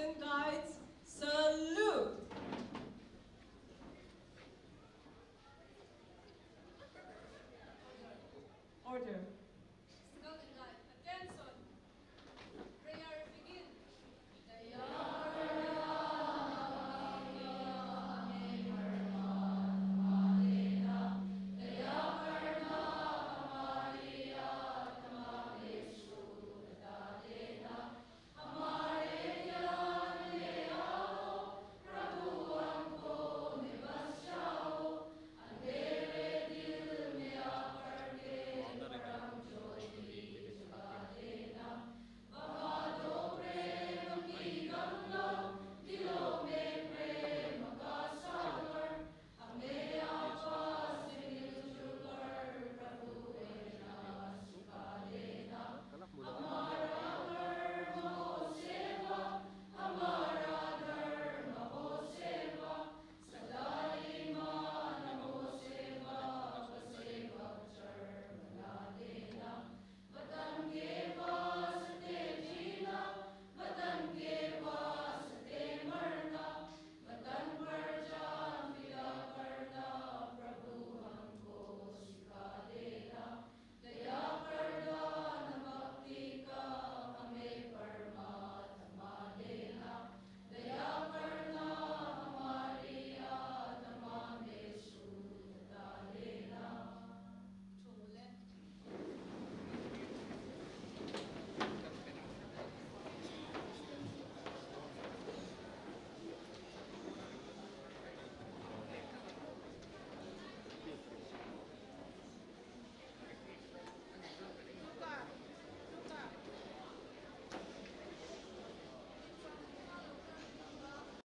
and Guides, salute! Order. Scout and Guide, attention! Prayer begin!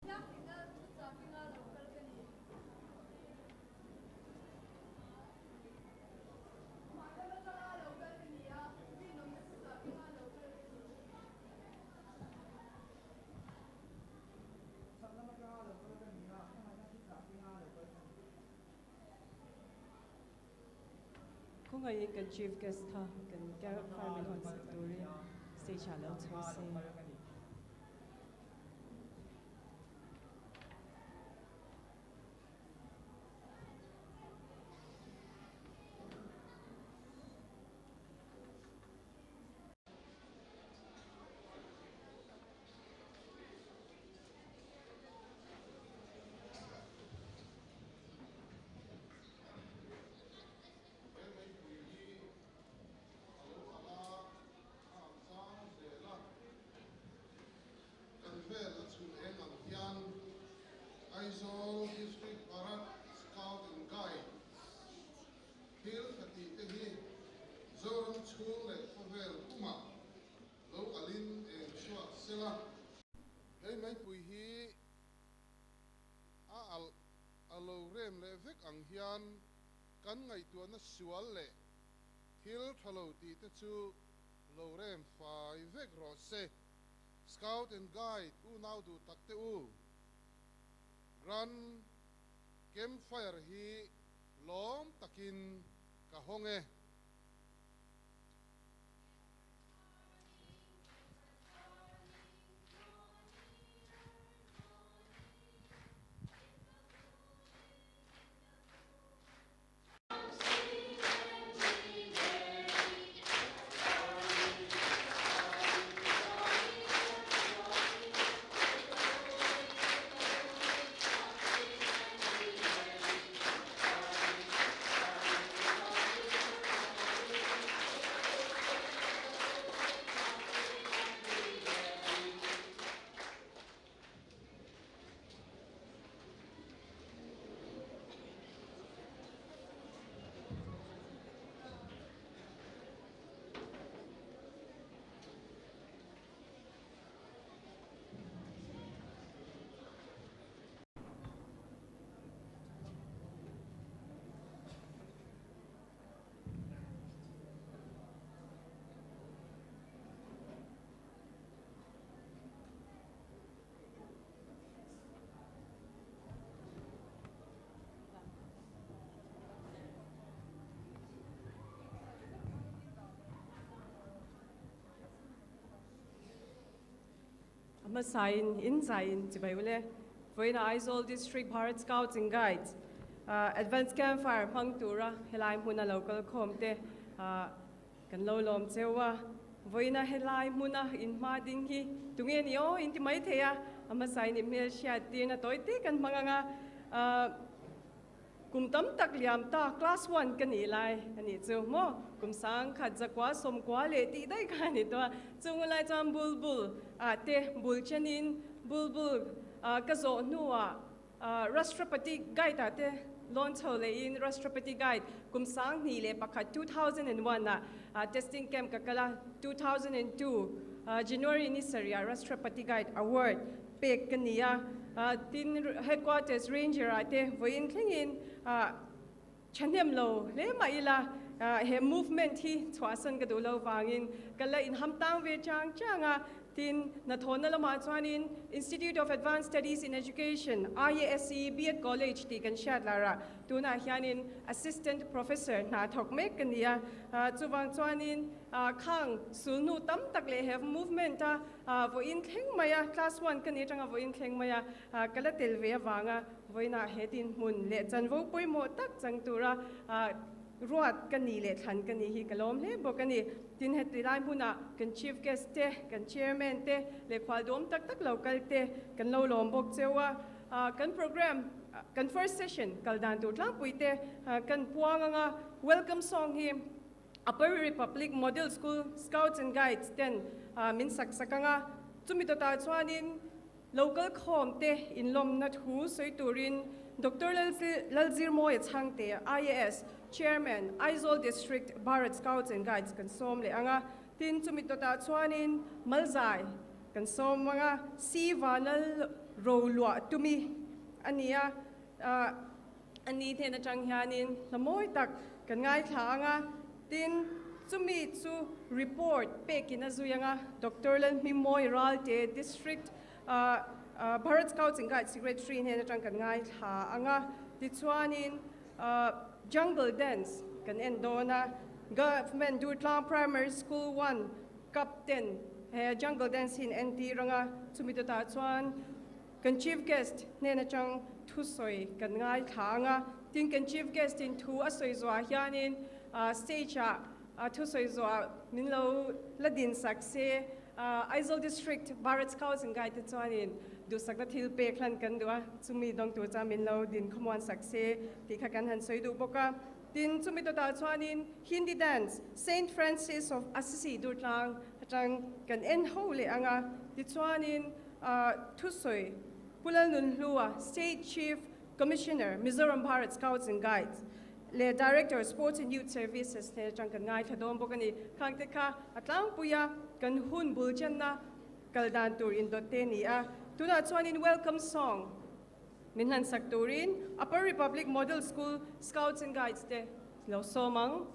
Biakina thuchah hminga lo kal ka ni. Hmar lam atanga lo kal ka ni a, rinawmna thuchah hminga lo kal ka ni. Chhak lam atanga lo kal ka ni a, hmangaihna thuchah hminga lo kal ka ni. Khawngaihin kan Chief Guest kha kan Campfire min hawn sak turin stage ah lo chho se. He meipui hi a lo ala a ang zau zel a, kan vel a chhun eng ang hian Aizawl District Bharat Scout and Guide thil tha tih te hi Zoram chhung leh khawvel pumah lo alin eng chhuak sela. He meipui hi a alh a lo rem leh vek ang hian kan ngaihtuahna sual leh thil tha lo tih te chu lo rem fai vek rawh se. Scout and Guide unau duh tak te u, Grand Campfire hi lawm takin ka hawng e. Hmasain in zaiin chibai ule. Vawiina Aizawl District Bharat Scouts and Guides Advance Campfire hmang tura helai hmuna lo kal khawm te kan lo lawm cheu a. Vawiina helai hmuna in hma ding hi tunge ni aw in ti mai thei a, a hmasain i hmel hriat tirna tawi te kan hmang ang a. Kum tam tak liam ta class one ka nih lai a nih chu maw? Kum sang khat zakua sawmkua leh tih daih kha a ni tawh a, chung lai chuan bulbul ah te bul chenin bulbul ka zawh hnuah Rashtrapati Guide ah te lawn chho lehin Rashtrapati Guide kum 2001, 2001 ah testing camp ka kal a, 2002 January ni sarih ah Rashtrapati Guide award pek ka ni a, tin Headquarters Ranger ah te vawiin thlengin thahnem lo hle mah ila he movement hi chhuahsan ka duh lo vangin ka la inham tang ve chang chang a, tin hnathawhna lamah chuanin Institute of Advanced Studies in Education, IASE, B.Ed College tih kan hriat lar a, tunah hianin Assistant Professor hna thawk mek ka ni a, chuvang chuanin khang sulhnu tam tak leh he movement a Vawiin thleng mai a, class one ka ni atanga vawiin thleng mai a, ka la tel ve avanga vawiinah he dinhmun leh chanvo pawimawh tak chang tura ruat ka ni leh thlan ka ni hi ka lawm hle bawk a ni. Tin, heti lai hmunah kan Chief Guest te, kan Chairman te leh khual duhawm tak tak lo kal te kan lo lawm bawk cheu a. Kan program, kan first session kal dan tur tlangpui te kan puang anga welcome song hi Upper Republic Model School Scouts and Guides ten min sak sak ang a, chumi dawtah chuanin local khawm te inlawmna thu sawi turin Doctor Lalzirmawia Chhangte, IAS, Chairman, Aizawl District Bharat Scouts and Guides kan sawm leh ang a, tin chumi dawtah chuanin Malzai kan sawm ang a, C Vanal Roluah Tumi a ni a. A ni hnen atang hianin hla mawi tak kan ngaithla ang a, tin chumi chu report pekin a zui ang a, Doctor Lalhmingmawi Ralte District Bharat Scouts and Guides Secretary hnen atang kan ngaithla ang a, tichuanin Jungle Dance kan en dawn a, Government Durtlang Primary School 1 Captain he Jungle Dance hi an entir ang a, chumi dawtah chuan Kan Chief Guest hnen atang thusawi kan ngaithla ang a, tin kan Chief Guest in thu a sawi zuah hianin stage ah thusawi zuah min lo la din sak se. Aizawl District Bharat Scouts and Guide te chuanin duhsakna thil pek hlan kan duh a, chumi dawng tur chuan min lo din khawmuan sak se tih kha kan han sawi duh bawk a. Tin chumi dawtah chuanin Hindi Dance Saint Francis of Assisi Durtlang atang kan en ho leh ang a, tichuanin Thusawi, Pu Lalnunhlua, State Chief Commissioner, Mizoram Bharat Scouts and Guides leh Director, Sports and Youth Services hnen atang kan ngaithla dawn bawk a ni. Khang te kha a tlangpui a, kan hun bul chenna kal dan tur indawt te a ni a. Tunah chuanin Welcome Song min hlan sak turin Upper Republic Model School Scouts and Guides te lo sawm ang.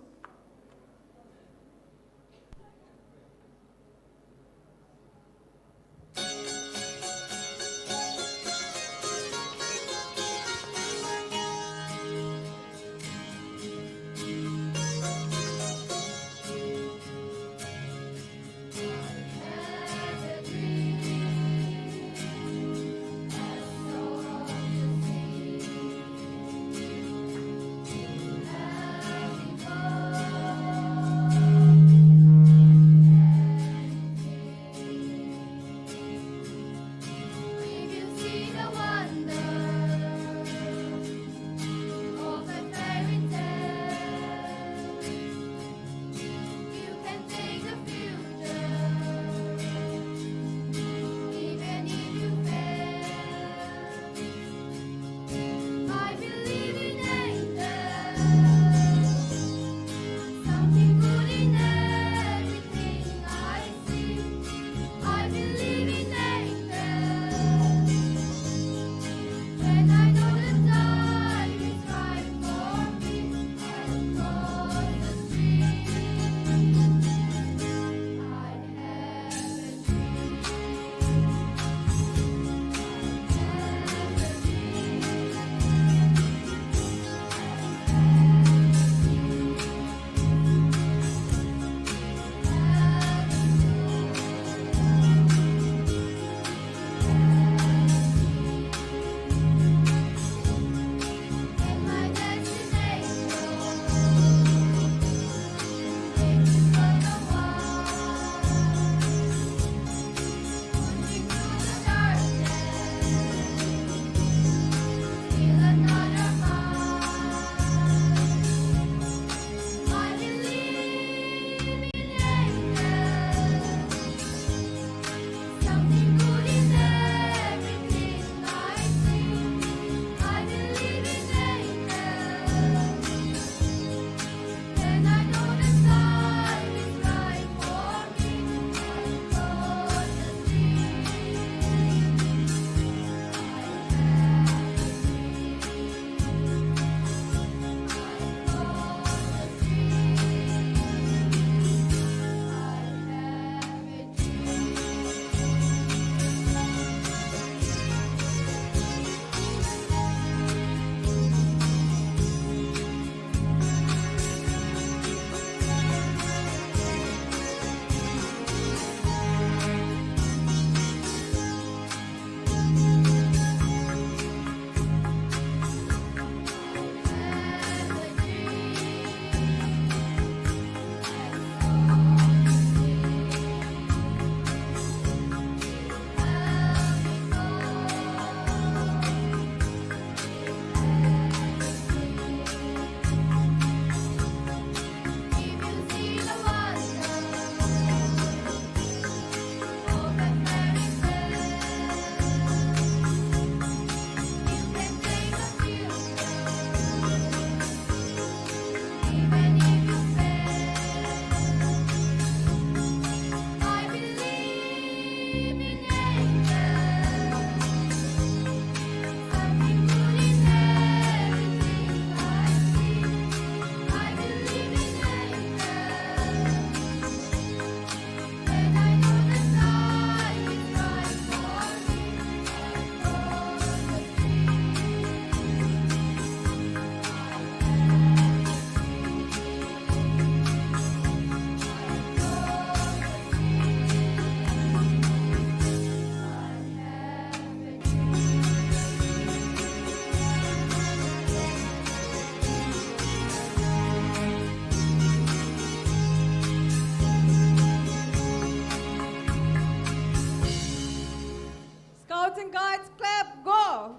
Scouts and Guides clap go!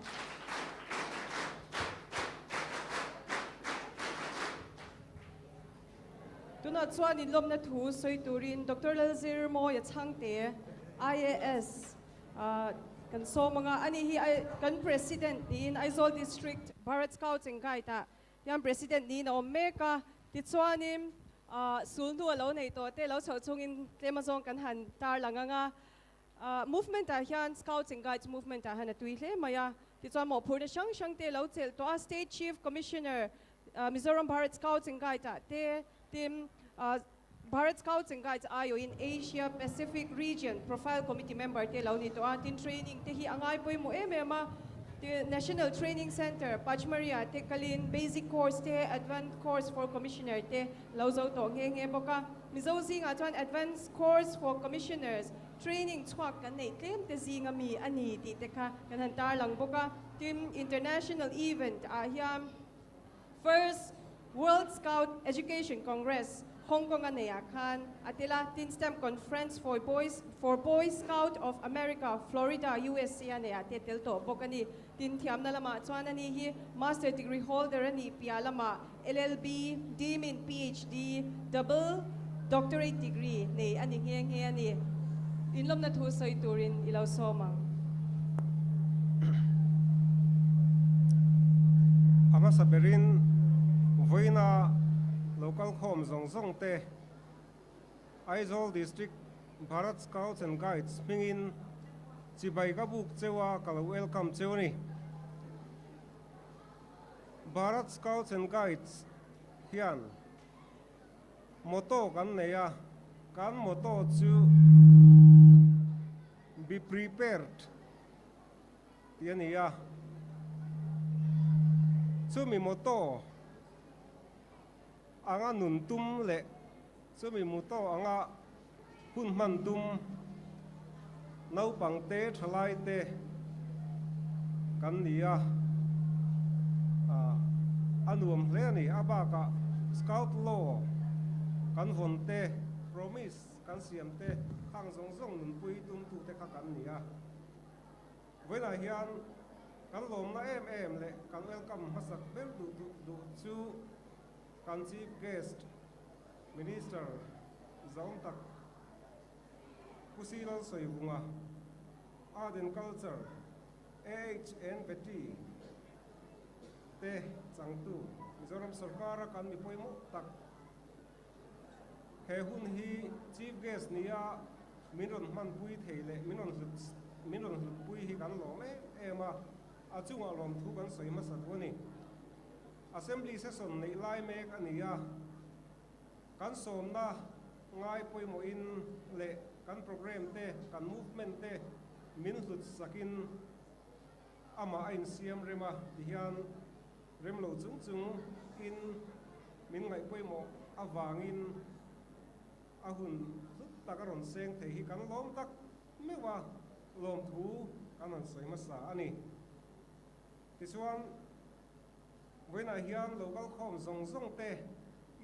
Tunah chuan inlawmna thu sawi turin Doctor Lalzir Mawia Chhangte, IAS, kan sawm ang a. Ani hi kan President niin Aizawl District Bharat Scouts and Guide ah hian President niin a awm mek a. Tichuanin sulhnu a lo nei tawh te lo chhoh chungin tlem azawng kan han tarlang ang a. Movement ah hian Scouts and Guides movement ah hian a tui hle mai a, tichuan mawhphurhna hrang hrang te lo chelh tawh a, State Chief Commissioner Mizoram Bharat Scouts and Guides ah te tin Bharat Scouts and Guides aiawhin Asia Pacific Region Profile Committee member te lo ni tawh a, tin training te hi a ngai pawimawh em em a, tin National Training Centre Pachmarhi ah te kalin Basic Course te Advance Course for Commissioner te lo zo tawh nghe nghe bawk a, Mizo zingah chuan Advance Course for Commissioners Training chhuak kan neih tlem te zinga mi a ni tih te kha kan han tarlang bawk a. Tin, International event ah hian First World Scout Education Congress Hong Kong a neih ah khan a tel a. Tin, STEM Conference for Boys for Boy Scout of America, Florida, USA a neih ah te tel tawh bawk a ni. Tin, thiamna lamah chuan ani hi Master Degree holder a nih piah lamah LLB, Deemin PhD, Double Doctorate Degree nei a ni nghe nghe a ni. Inlawmna thu sawi turin i lo sawm ang. A hmasa berin vawiina lo kal khawm zawng zawng te Aizawl District Bharat Scouts and Guides hmingin chibai ka buk cheu a ka lo welcome cheu a ni. Bharat Scouts and Guides hian motto kan nei a, kan motto chu Be Prepared tih a ni a, chumi motto anga nun tum leh chumi motto anga hun hman tum naupang te thalai te kan ni a, a nuam hle a ni. A bakah Scout Law kan vawn te, Promise kan siam te khang zawng zawng nunpui tumtute kha kan ni a. Vawiinah hian kan lawmna em em leh kan welcome hmasak ber duh duh chu kan Chief Guest Minister Zaum tak Pu Si Lalsawivunga, Art and Culture AHN Betty te changtu Mizoram sorkara kan mi pawimawh tak he hun hi Chief Guest nia min rawn hmanpui thei leh min rawn hlut min rawn hlutpui hi kan lawm em em a, a chungah lawmthu kan sawi hmasa duh a ni. Assembly session neih lai mek a ni a, kan sawmna ngai pawimawhin leh kan program te, kan movement te min hlut sakin amah a insiam rem a tihian rem lo chung chung in min ngaih pawimawh avangin a hun hlut tak a rawn seng thei hi kan lawm tak meuh a, lawmthu kan han sawi hmasa a ni. Tichuan, vawiinah hian lo kal khawm zawng zawng te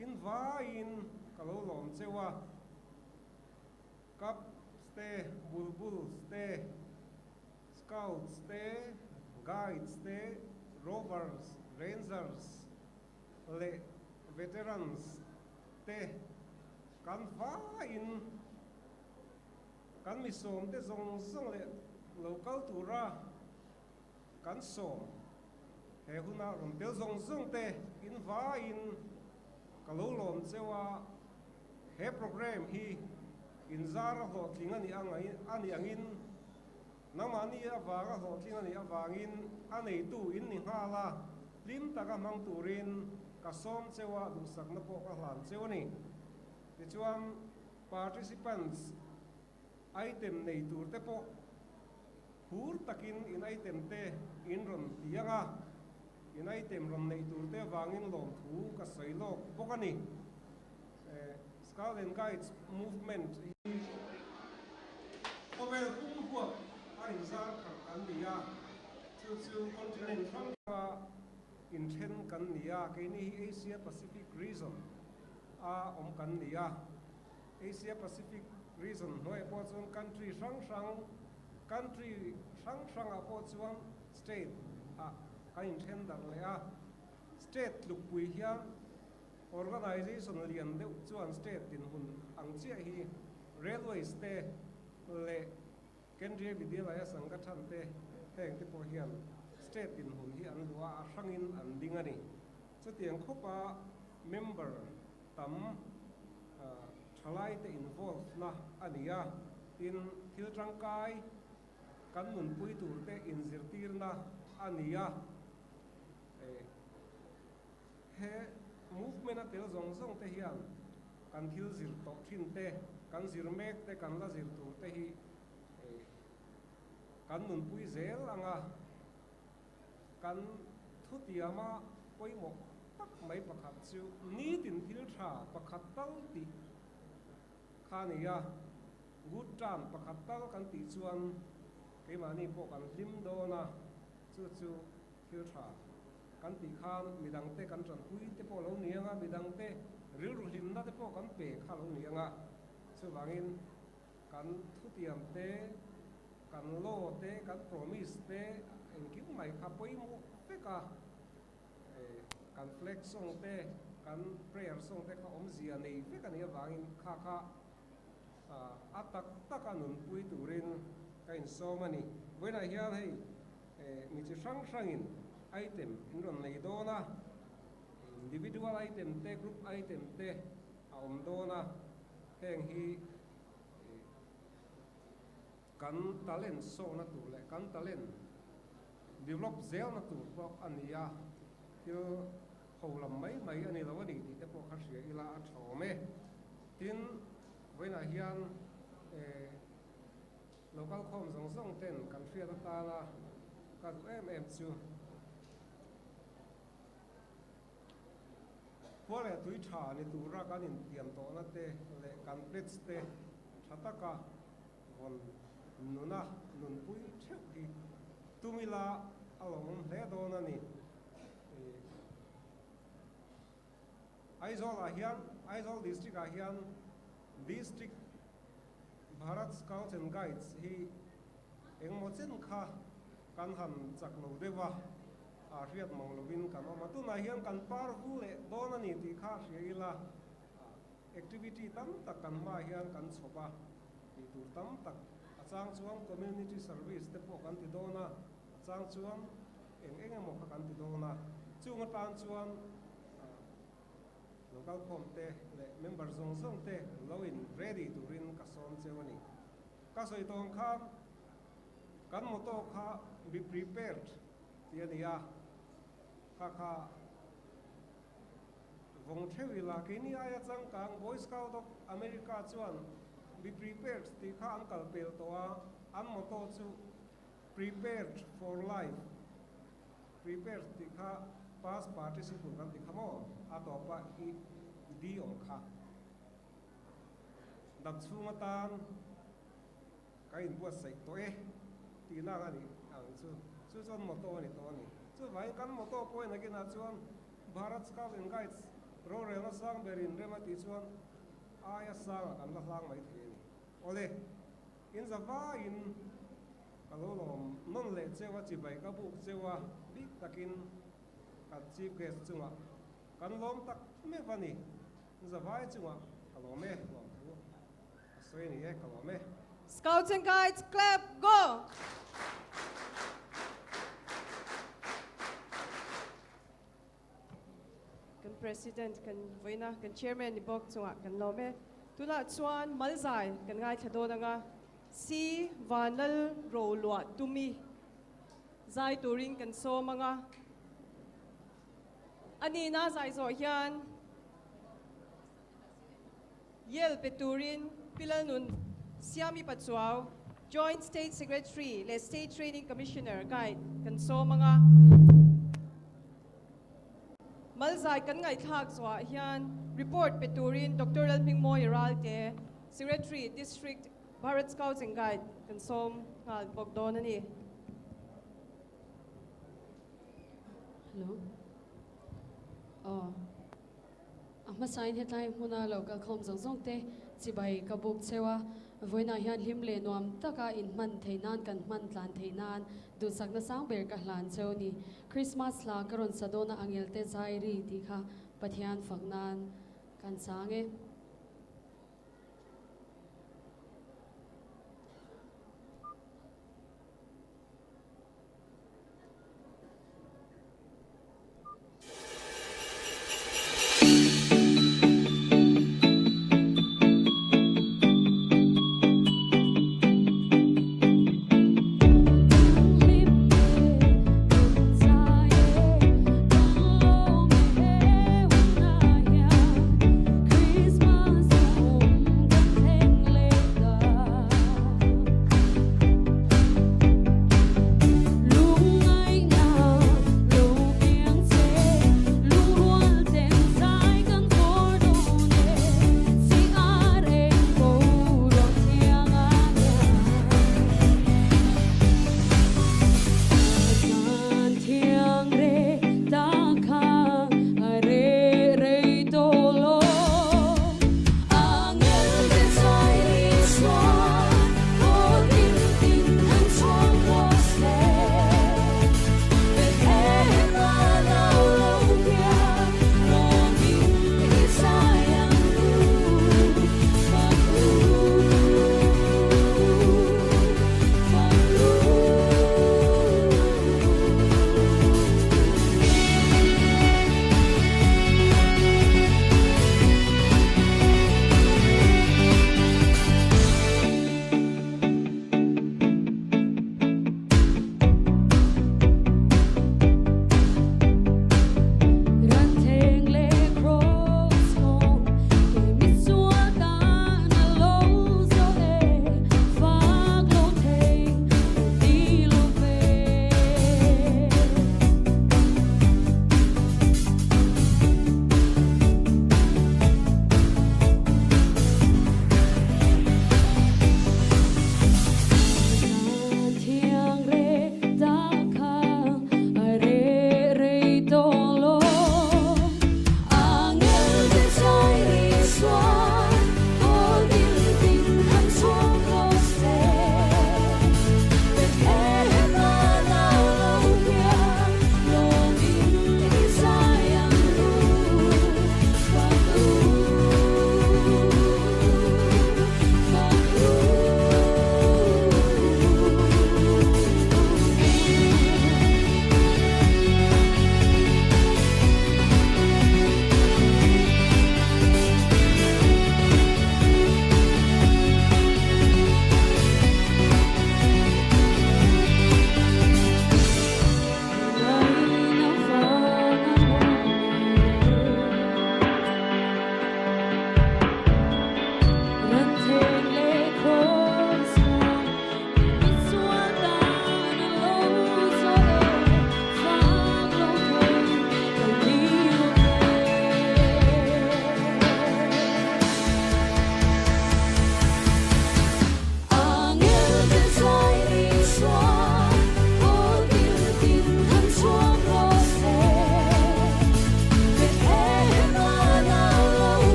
in vaiin ka lo lawm cheu a, Cubs te, Bulbuls te, Scouts te, Guides te, Rovers, Rangers leh Veterans te kan vaiin kan mi sawmte zawng zawng leh lo kal tura Kan sawm he huna rawn tel zawng zawng te in vaiin ka lo lawm cheu a, he program hi inzar a hlawhtling a nih a nih angin nangmahni avanga hlawhtling a nih avangin a neitu in ni nghal a, hlim taka hmang turin ka sawm cheu a, duhsakna pawh ka hlan cheu a ni. Tichuan participants item nei tur te pawh Phur takin in item te in rawn ti ang a, in item rawn neih tur te avangin lawmthu ka sawi lawk bawk a ni. Scout and Guides movement hi khawvel pum huap a inzar kharh kan ni a, chu chu continent hrang hranga inthen kan ni a, keini hi Asia Pacific region a awm kan ni a, Asia Pacific region hnuaiah pawh chuan country hrang hrang. Country hrang hrangah pawh chuan state ah kan inthen darh leh a, state tlukpui hian organization lian deuh chuan state dinhmun ang chiah hi railways te leh Kendriya Vidyalaya Sangathan te heng te pawh hian state dinhmun hi an luah a, a hrangin an ding a ni. Chutiang khawpa member tam thalaite involve na a ni a, tin thil tangkai kan nunpui turte inzirtirna a ni a. He movement a tel zawng zawng te hian kan thil zir tawh thin te, kan zir mek te, kan la zir tur te hi kan nunpui zel ang a. Kan thutiama pawimawh tak mai pakhat chu nitin thil tha pakhat tal tih kha a ni a, good term pakhat tal kan tih chuan keimahni pawh kan hlim dawn a, chu chu thil tha kan tih khan midangte kan tanpui te pawh lo ni ang a, midangte rilru hlimna te pawh kan pe kha lo ni ang a, chuvangin Kan thutiam te, kan law te, kan promise te engkim mai kha pawimawh vek a, kan flag song te, kan prayer song te kha awmzia nei vek a nih avangin kha kha a tak taka nunpui turin ka insawm a ni. Vawiinah hian hei mi chi hrang hrangin item in rawn nei dawn a, individual item te, group item te a awm dawn a. Heng hi kan talent sawhna tur leh kan talent develop zelna tur pawh a ni a, thil ho lam mai mai a ni lo a ni tih te pawh kha hria ila a tha awm e. Tin, vawiinah hian local khawm zawng zawng ten kan hriat atana ka duh em em chu, Khua leh tui tha ni tura kan intiam tawhna te leh kan pledge te tha taka vawn nuna nunpui theuh hi tum ila a lawmawm hle dawn a ni. Aizawl ah hian, Aizawl District ah hian District Bharat Scouts and Guides hi engmaw chen kha kan han chak lo deuh a, a hriat mang lovin kan awm a. Tunah hian kan par hu leh dawn a ni tih kha hria ila, activity tam tak kan hmaah hian kan chhawp a, tih tur tam tak a chang chuan community service te pawh kan ti dawn a, a chang chuan eng eng emaw kha kan ti dawn a. Chung atan chuan local khawm te leh member zawng zawng te lo in ready turin ka sawm cheu a ni. Ka sawi tawng khan kan motto kha be prepared tih a ni a, kha kha vawng theuh ila keini aia changkang Boy Scout of America chuan be prepared tih kha an kal pel tawh a, an motto chu prepared for life, prepared tih kha past participle kan ti kha maw, a tawpa i d awm kha. Dam chhung atan ka inbuatsaih tawh e tih nak a nih ang chu. Chu chuan motto a ni tawh a ni. Chuvangin kan motto pawhin a kinah chuan Bharat Scouts and Guides rorelna sang berin rem a tih chuan aia sangah kan la hlang mai thei a ni. Awle, in za vaiin ka lo lawm nawn leh cheu a, chibai ka buk cheu a, bik takin kan Chief Guest chungah kan lawm tak meuh a ni. Zavai chungah ka lawm e, lawm thu a sawi a ni e, ka lawm e. Scouts and Guides clap go! Kan President kan vawiina kan Chairman ni bawk chungah kan lawm e. Tunah chuan Malzai kan ngaithla dawn anga Si Vanlal Roluah Tumi zai turin kan sawm anga. A nihna zai zawh hian Yel pe turin Pi Lalnun Siami Pachuau, Joint State Secretary leh State Training Commissioner Guide kan sawm ang a. Malzai kan ngaihthlak zawhah hian report pe turin Doctor Lalhmingmawia Ralte, Secretary, District Bharat Scouts and Guide kan sawm nghal bawk dawn a ni. Hello. Aw. A hmasain hetlai hmuna lo kal khawm zawng zawng te chibai ka buk cheu a. Vawiinah hian hlim leh nuam taka inhman theih nan kan hman tlan theih nan duhsakna sang ber ka hlan cheu ni. Krismas hla ka rawn sa dawn a angelte zai ri tih kha Pathian fak nan kan chang e.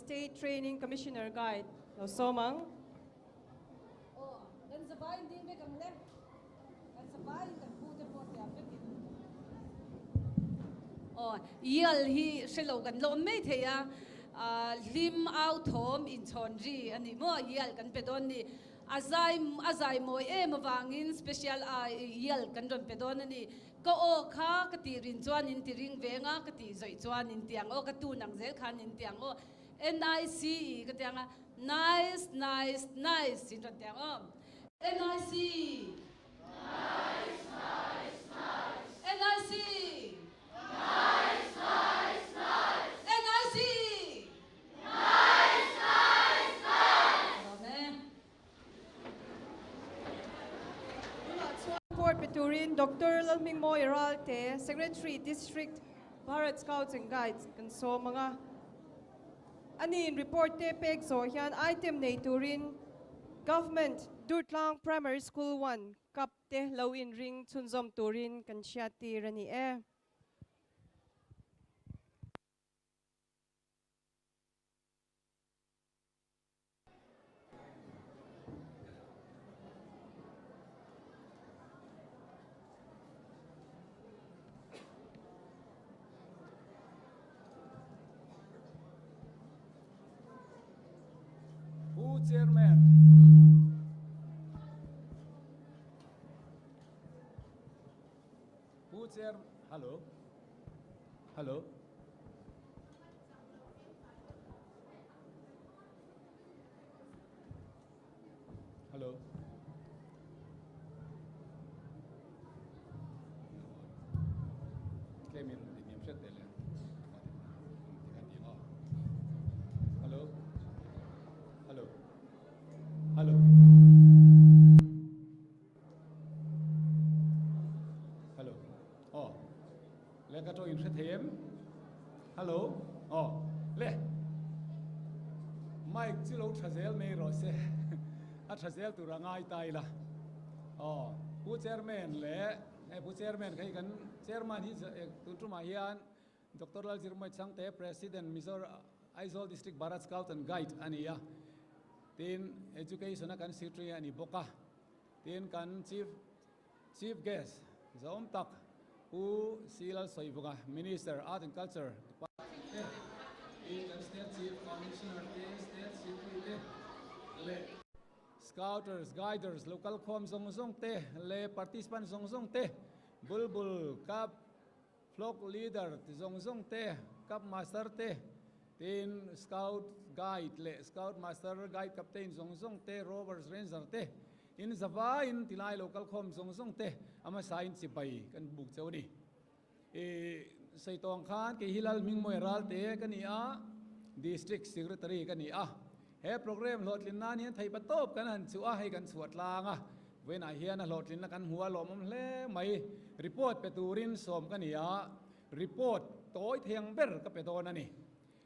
State Training Commissioner Guide lo sawm ang. Aw, kan zavaiin ding vek ang le. Kan zavaiin kan pu te pawh tiam vekin. Aw, Yale hi hre lo kan lawm mai thei a, hlim au thawm inchhawn ri a ni maw Yale kan pe dawn ni. A zai a zai mawi em avangin special a Yale kan rawn pe dawn a ni. Ka aw kha ka tih rin chuan in ti ring veng a, ka tih zawih chuan in ti ang aw, ka tun ang zel khan in ti ang aw. NICE ka ti ang a. Nice, nice, nice in rawn ti ang aw. NIC! Nice, nice, nice! NIC! Nice, nice, nice! NIC! Nice, nice, nice! Lawm e. Tunah chuan report pe turin Doctor Lalhmingmawi Ralte, Secretary District Bharat Scouts and Guides kan sawm ang a. Aniin report te pek zawh hian item nei turin Government Durtlang Primary School 1 Cup te lo inring chhunzawm turin kan hriattir a ni e. Pu Chairman, Pu Chair, hello, hello. Hello. Tlemin ti hniam hret teh le. Ti khan ti ang aw. Hello. Hello. Hello. Hello. Aw. Le ka tawng in hre thei em? Hello. Aw. Le. Mic chu lo tha zel mai rawh se. A tha zel tur a ngai ta ila. Aw. Pu Chairman le hei Pu Chairman kha hi kan Chairman hi tun tumah hian Doctor Lalzirmawii Chhangte President Mizoram Aizawl District Bharat Scout and Guide a ni a. Tin Education a kan Secretary a ni bawk a. Tin kan Chief Chief Guest zawm tak Pu C Lalsawivuka, Minister, Art and Culture Department te, tin kan State Chief Commissioner te, State Secretary te leh Scouters, Guiders, local khawm zawng zawng te leh participant zawng zawng te, Bulbul Cup Flock Leader ti zawng zawng te, Cub Master te, tin Scout Guide leh Scout Master, Guide Captain zawng zawng te, Rovers, Ranger te, in zavaiin tilai lo kalkhawm zawng zawng te a hmasain chibai kan buk cheu a ni. I sawi tawng khan kei hi Lalhmingmawia Ralte ka ni a, District Secretary ka ni a. He programme hlawhtlin nan hian theipa tawp kan han chuh a, hei kan chhuah tlang a, vawiinah hian a hlawhtlinna kan hmu a lawmawm hle mai. Report pe turin sawm ka ni a, report tawi thei ang ber ka pe dawn a ni.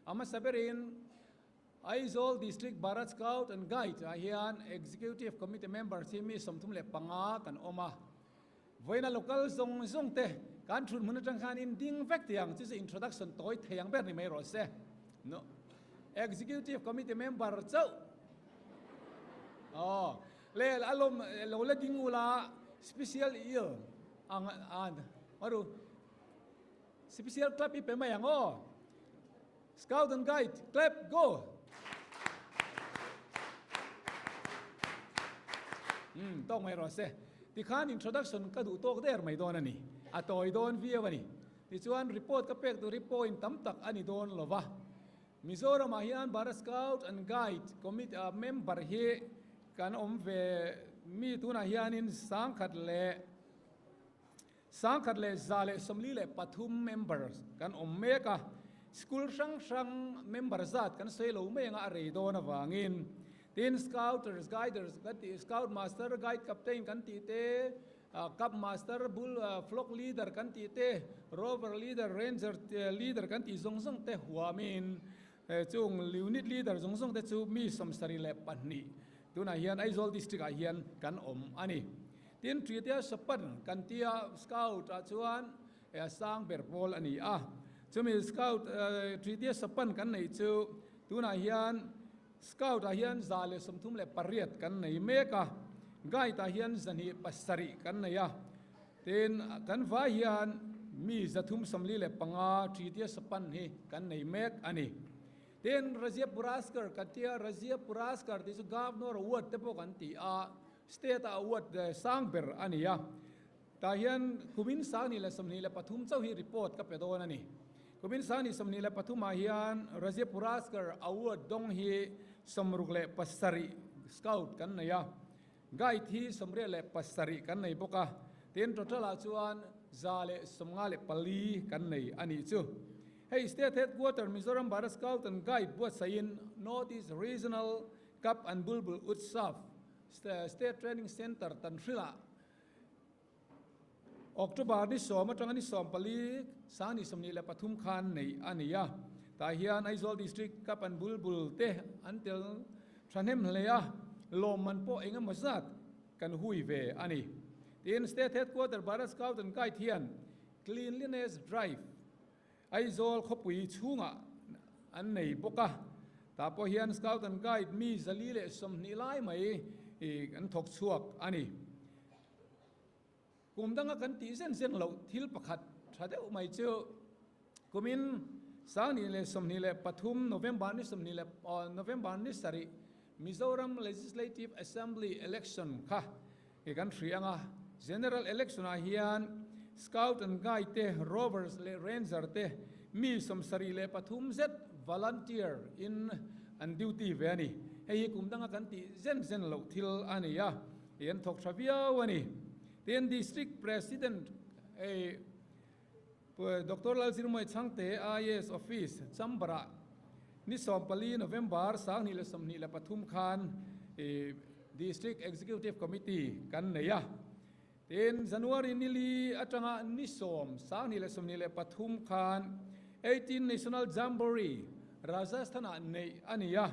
A hmasa berin Aizawl District Bharat Scout and Guide ah hian Executive Committee members hi mi 35 kan awm a. Vawiina local zawng zawng te kan thut hmun atang khan in ding vek tih ang chu chu introduction tawi thei ang ber ni mai rawh se. No. Executive Committee member chauh. Aw. Le alawm lo la ding ula special il ang an maru special clap i pe mai ang aw. Scout and Guide clap go. Um tawk mai rawh se. Tikhan introduction ka duh tawk der mai dawn a ni. A tawi dawn viau a ni. Tichuan report ka pek tur hi point tam tak a ni dawn lo va. Mizoramah hian Bharat Scout and Guide Committee ah member hi kan awm ve mi tunah hianin sangkhat leh 1143 member kan awm mek a, school hrang hrang member zat kan sawi lo mai anga a rei dawn avangin tin scouters, guiders kan tih, scout master, guide captain kan tih te, cub master, bull, flock leader kan tih te, rover leader, ranger leader kan tih zawng zawng te huamin chung unit leader zawng zawng te chu mi 72 tunah hian Aizawl district ah hian kan awm a ni. Tin, Tritea Sapan kan tia Scout ah chuan a sang ber pawl a ni a. Chumi Scout Tritea Sapan kan neih chu tunah hian Scout ah hian 138 kan nei mek a, Guide ah hian 207 kan nei a. Tin, kan vai hian mi 345 Tritea Sapan hi kan nei mek a ni. Tin, Razia Puraskar kan tia, Razia Puraskar tih chu Governor Award te pawh kan ti a. State ah award sang ber a ni a, tah hian kumin 2023 chauh hi report ka pe dawn a ni. Kumin 2023 ah hian Rajya Puraskar award dawng hi 67 Scout kan nei a, Guide hi 87 kan nei bawk a, tin total ah chuan 154 kan nei a nih chu. Hei State Headquarter Mizoram Bharat Scout and Guide buatsaihin North East Regional Cup and Bulbul Utsav State Training Centre Tanhril-ah October ni sawm atanga ni 14 sang ni 23 khan neih a ni a. Tah hian Aizawl District Cup and Bulbul te an tel thahnem hle a, lawmman pawh eng emaw zat kan hui ve a ni. Tin, State Headquarter Bharat Scout and Guide hian Cleanliness Drive Aizawl khawpui chhungah an nei bawk a, tah pawh hian Scout and Guide mi 120 lai mai an thawk chhuak a ni. Kum danga kan tih zen zen loh thil pakhat tha deuh mai chu kumin 2023 November ni sawmhnih leh November ni sarih Mizoram Legislative Assembly Election kha i kan hria ang a, General Election ah hian Scout and Guide te, Rovers leh Ranger te mi 73 zet volunteer in an duty ve a ni. Hei hi kum danga kan tih zen zen loh thil a ni a, i an thawk tha viau a ni. Tin, District President hei Doctor Lalzirmawii Chhangte IAS Office Chamber-ah ni 14 November 2023 khan District Executive Committee kan nei a. Tin, January ni li atanga ni 10 2023 khan 18 National Jamboree Rajasthan-ah neih a ni a.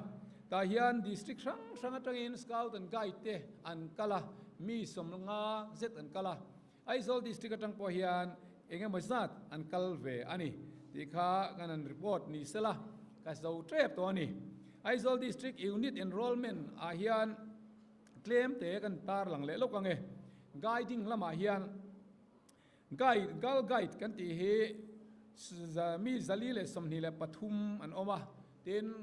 Tah hian District hrang hrang atangin Scout and Guide te an kal a, mi 50 zet an kal a. Aizawl District atang pawh hian eng emaw zat an kal ve a ni tih kha kan han report ni sela ka zo tep tawh a ni. Aizawl District Unit Enrollment ah hian tlem te kan tar lang leh lawk ang e. Guiding lamah hian Guide, Girl Guide kan tih hi mi 423 an awm a, tin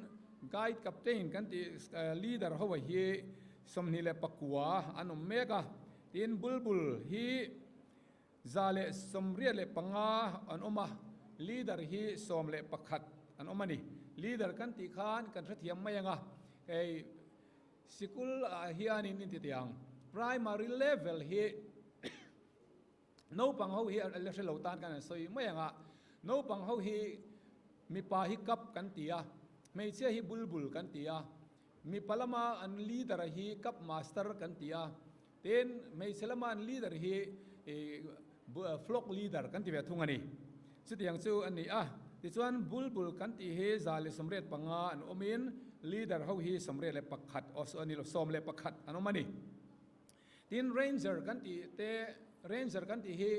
Guide Captain kan tih leader ho hi 29 an awm mek a. Tin, Bulbul hi 185 an awm a, Leader hi 11 an awm a ni. Leader kan tih khan kan hrethiam mai ang a, hei sikul ah hianin in ti teh ang, Primary level hi naupang ho hi la hre lo tan kan han sawi mai ang a, naupang ho hi mipa hi cup kan ti a, hmeichhia hi Bulbul kan ti a, Mipa lama an leader hi cup master kan ti a, tin hmeichhe lama an leader hi flock leader kan ti ve thung a ni. Chutiang chu a ni a, tichuan bulbul kan tih hi 185 an awmin leader ho hi 81 aw a ni lo 11 an awm a ni. Tin ranger kan tih te ranger kan tih hi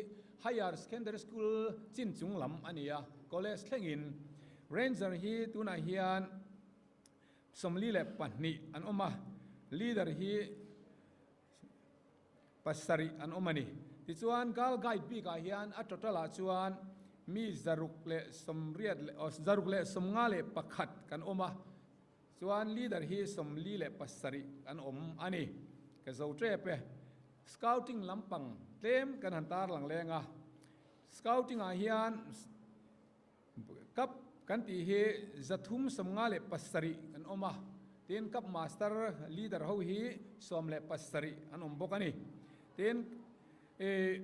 higher secondary school chin chung lam a ni a, college thlengin ranger hi tunah hian 42 an awm a, leader hi pasarih an awm a ni. Tichuan Girl Guide bikah hian a total ah chuan mi 180 leh aw 151 kan awm a, chuan leader hi 47 an awm a ni. Ka zo tep e. Scouting lampang tlem kan han tarlang leng a, Scouting ah hian Cup kan tih hi 357 an awm a, tin Cup Master Leader ho hi 17 an awm bawk a ni. Tin ih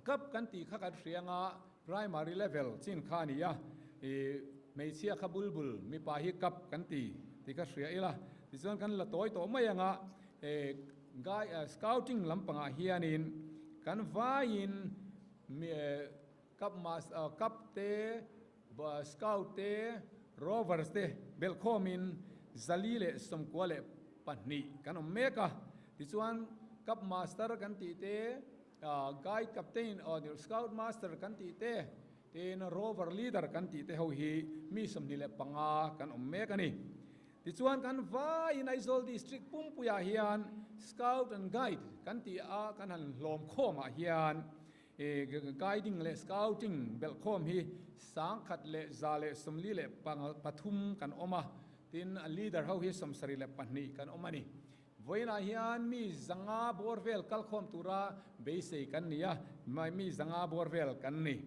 Cup kan tih kha kan hria anga Primary level chin kha a ni a, ih hmeichhia kha bulbul mipa hi Cup kan ti tih kha hria ila, tichuan kan la tawi tawh mai anga ih Scouting lampangah hianin kan vaiin Cup mas Cup te, Scout te, Rovers te belhkhawmin 492 kan awm mek a. Tichuan Cup Master kan tih te, Guide Captain Scout Master kan tih te, tin Rover Leader kan tih te ho hi mi 25 kan awm mek a ni. Tichuan kan vaiin Aizawl District pumpuiah hian Scout and Guide kan tih a kan han hlawm khawmah hian Guiding leh Scouting belhkhawm hi 1143 kan awm a, tin a leader ho hi 72 kan awm a ni. Vawiinah hian mi 500 bawr vel kalkhawm tura beisei kan ni a, mi 500 bawr vel kan ni.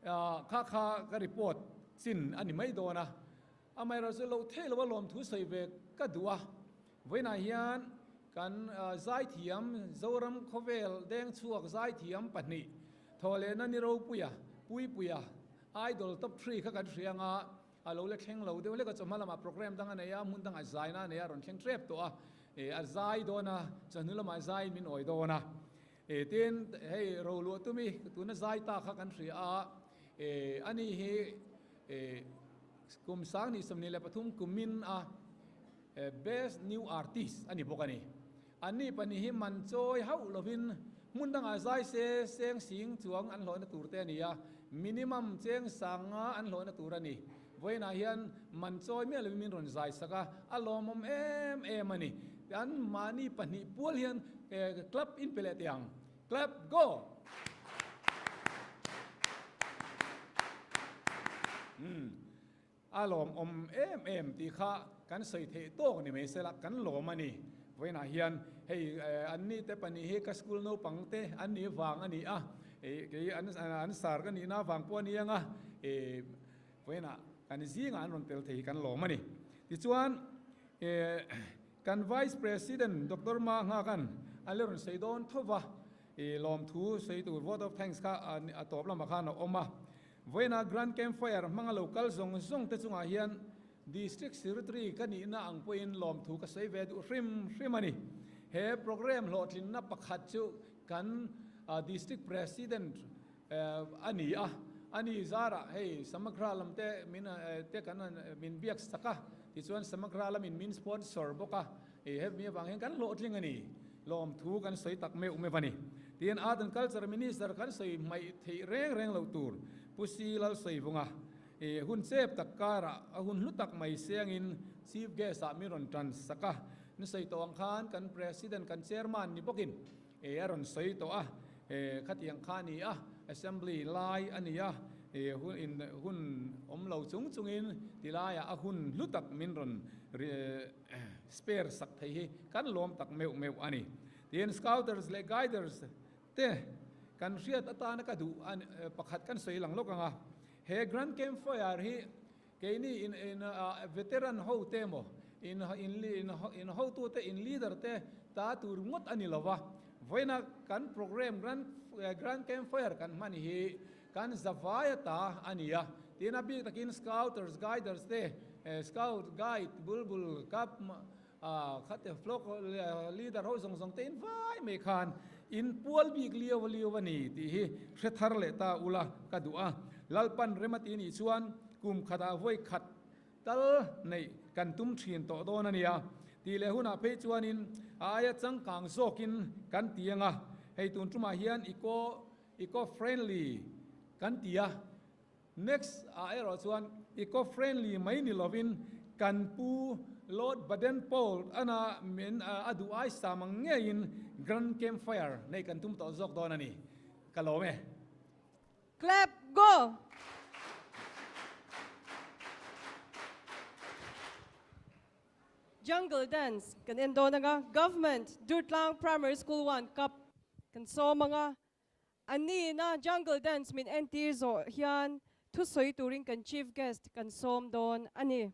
Kha kha ka report chin a ni mai dawn a. Amaherawhchu lo theih loa lawmthu sawi ve ka duh a, vawiinah hian kan zaithiam Zoram khawvel dengchhuak zaithiam pahnih Thawhlehna Ni Ropuia, Puipuia, Idol Top Three kha kan hria anga a lo la thleng lo deuh hlek a, chawhma lamah program dang a nei a, hmun dangah zaina a nei a, a rawn thleng tep tawh a, a zai dawn a, chawhnu lamah zaiin min awi dawn a. Tin, hei roluah tumi tuna zai ta kha kan hria a, ani hi kum 2023 kumin a Best New Artist a ni bawk a ni. Anni pahnih hi man chawi hauh lovin hmun dangah zai se seng sing chuang an hlawhna tur te a ni a, minimum cheng sanga an hlawhna tur a ni. Vawiinah hian man chawi miah lovin min rawn zai sak a, a lawmawm em em a ni. An mahni pahnih pual hian club in pe leh teh ang. Clap go! Umm, a lawmawm em em tih kha kan sawi theih tawk ni mai sela, kan lawm a ni. Vawiinah hian hei anni te pahnih hi ka school naupang te an nih vang a ni a, kei an sar ka nihna vang pawh a ni ang a, vawiinah kan zingah an rawn tel thei hi kan lawm a ni. Tichuan kan Vice President Doctor Ma Nghakan a le rawn sawi dawn tho va, lawmthu sawi tur vote of thanks kha a tawp lamah khan a awm a. Vawiinah Grand Camp Fire hmanga lo kal zawng zawng te chungah hian District Secretary ka nihna ang pawhin lawmthu ka sawi ve duh hrim hrim a ni. He programme hlawhtlinna pakhat chu kan District President a ni a, a ni zarah hei Samagra lam te min te kan min biak sak a, tichuan Samagra lamin min sponsor bawk a, hemi avang hian kan hlawhtling a ni, lawmthu kan sawi tak meuh meuh a ni. Tin, Art and Culture Minister kan sawi hmaih theih reng reng loh tur Pu Si Lalsawivunga hun chep tak karah a hun hlu tak mai siangin Chief Guest ah min rawn tan sak a, ni sawi tawh ang khan kan President kan Chairman ni bawkin E a rawn sawi tawh a, e khatiang kha a ni a, assembly lai a ni a, e hun in hun awm lo chung chungin ti laiah a hun hlu tak min rawn spare sak thei hi kan lawm tak meuh meuh a ni. Tin, scouters leh guiders te kan hriat atana ka duh a pakhat kan sawi lang lawk ang a, he Grand Camp Fire hi Keini in in veteran ho te emaw, in in in in hotute, in leader te ta tur ngawt a ni lo va. Vawiina kan program Grand Grand Camp Fire kan hman hi kan zavaia ta a ni a. Tin a bik takin Scouters, Guiders te, Scout, Guide, Bulbul, Cub, Khate flock leader ho zawng zawng te in vai mai khan in pual bik liau liau a ni tih hi hre thar leh ta ula ka duh a. Lalpan rem a ti nih chuan kum khatah vawi khat tal neih kan tum thin tawh dawn a nia. Tih leh hunah phei chuanin a aia changkang zawkin kan ti ang a. Hei tun tumah hian eco eco friendly kan ti a. Next ah erawh chuan eco friendly mai ni lovin kan pu Lord Baden Powell ana min a duh ai sam ang ngeiin Grand Camp Fire nei kan tum tawh zawk dawn a ni. Ka lawm e. Clap go! Jungle Dance kan en dawn anga Government Durtlang Primary School 1 Cup kan sawm anga An ni na Jungle Dance min entir zawh hian thusawi turin kan Chief Guest kan sawm dawn a ni.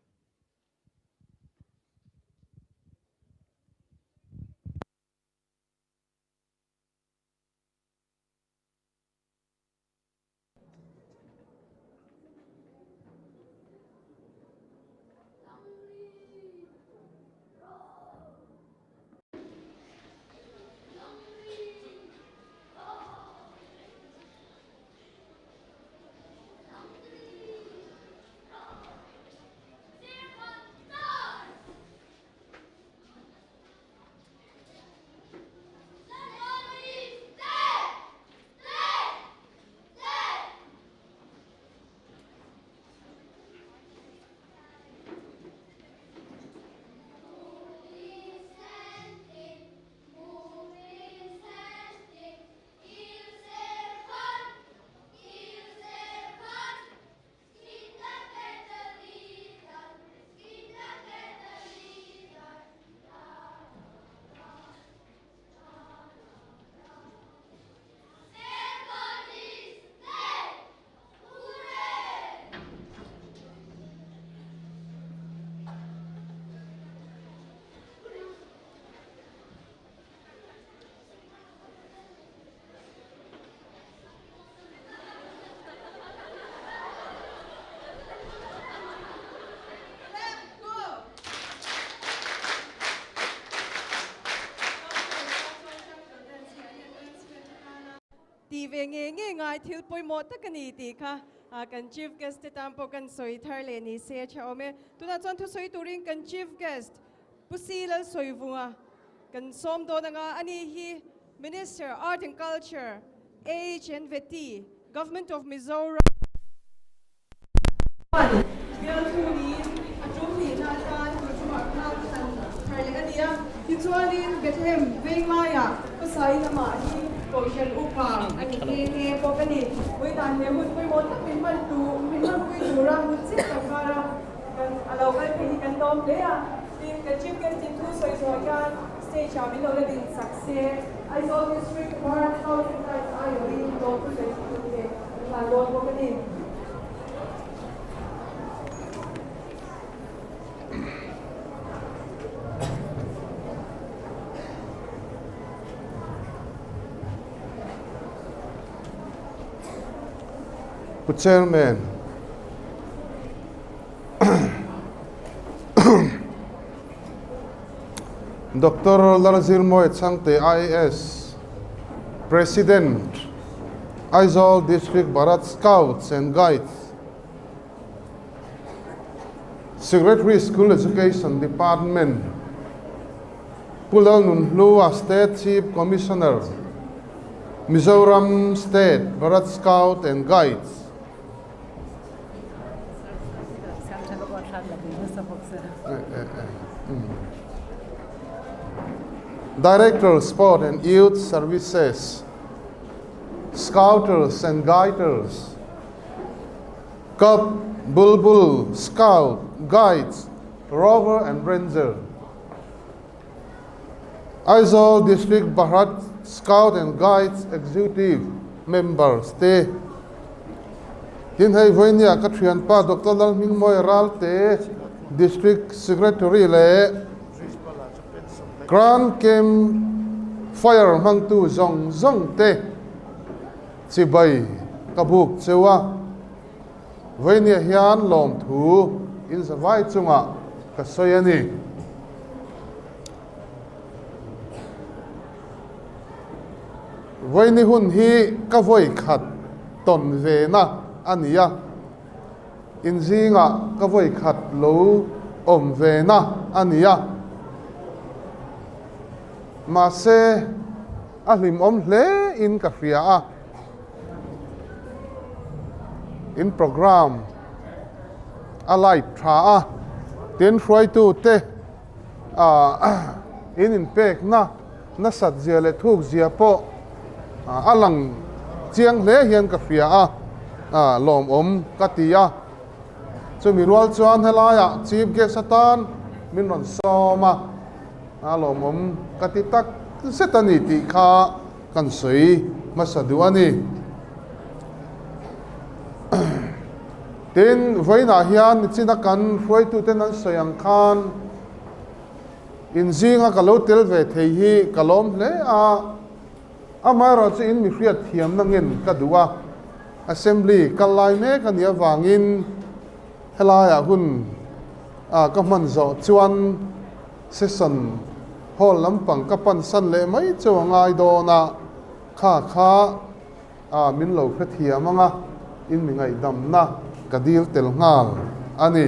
ve ngei ngei ngai thil pawimawh tak a ni tih kha kan Chief Guest te tan pawh kan sawi thar leh ni se a tha awm e. Tunah chuan thusawi turin kan Chief Guest Pu Si Lalsawivunga kan sawm dawn anga ani hi Minister Art and Culture, Age and Veti, Government of Mizoram, Chuan bialthu niin a tum nihna atan Tuchumah khan han thar leh a ni a. Tichuanin Bethlehem veng laiah hmasai lamah hi Kohhran upa a ni nghe nghe bawk a ni. Vawiinah he hun pawimawh tak min hman tu min hmanpui tura hun chiah kan kar a, kan a lo kal thei hi kan lawm hle a. Tin, kan Chief Guest in thu sawi zawh hian stage ah min lo la din sak se. Aizawl District Bharat House and Guides aiawhin lawm thu sawi sak tur te kan hlan dawn bawk a ni. Pu Chairman, Doctor Lalzirmawia Chhangte IAS, President, Aizawl District Bharat Scouts and Guides, Secretary School Education Department, Pu Lalnunhlua State Chief Commissioner, Mizoram State Bharat Scout and Guides, Director Sport and Youth Services, Scouters and Guiders, Cub, Bulbul, Scout, Guides, Rover and Ranger, Aizawl District Bharat Scout and Guides Executive Members te, tin hei vawinia ka thianpa Doctor Lalhmingmawia Ralte District Secretary leh Grand Camp Fire hmangtu zawng zawng te chibai ka buk cheu a. Vawinia hian lawmthu inzavai chungah ka sawi a ni. Vawini hun hi ka vawi khat tawn ve na a ni a, inzingah ka vawi khat lo awm ve na a ni a. Mahse, a hlimawm hle in ka hria a. In program a light tha a, tin hruaitu te ah in inpekna nasat zia leh thuk zia pawh a lang chiang hle hian ka hria a, ah lawmawm ka ti a. Chumi rual chuan helaiah chief guest atan min rawn sawm a, a lawmawm ka ti tak zet a ni tih kha kan sawi hmasa duh a ni. Tin, vawiinah hian nichina kan hruaituten an sawi ang khan inzinga ka lo tel ve thei hi ka lawm hle a, amaherawhchu chu in mi hriatthiamna ngen ka duh a, Assembly kal lai mek a nih avangin helaiah hun ka hman zawh chuan Session hall lampang ka pan san leh mai chu a ngai dawn a, kha kha a min lo hrethiam ang a, in mi ngaihdamna ka dil tel nghal a ni.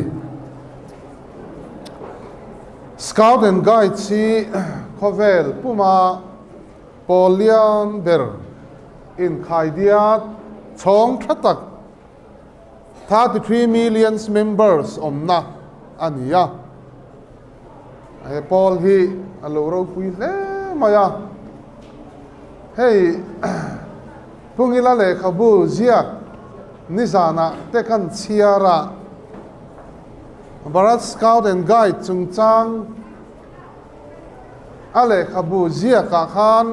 Scout and Guides hi khawvel puma pawl lian ber inkhaidiat chhawng tha tak 33 millions members awmna a ni a. He pawl hi a lo ropui hle mai a. Hei Pungila lehkhabu ziak nizanah te kan chhiar a, Bharat Scout and Guide chungchang a lehkhabu ziakah khan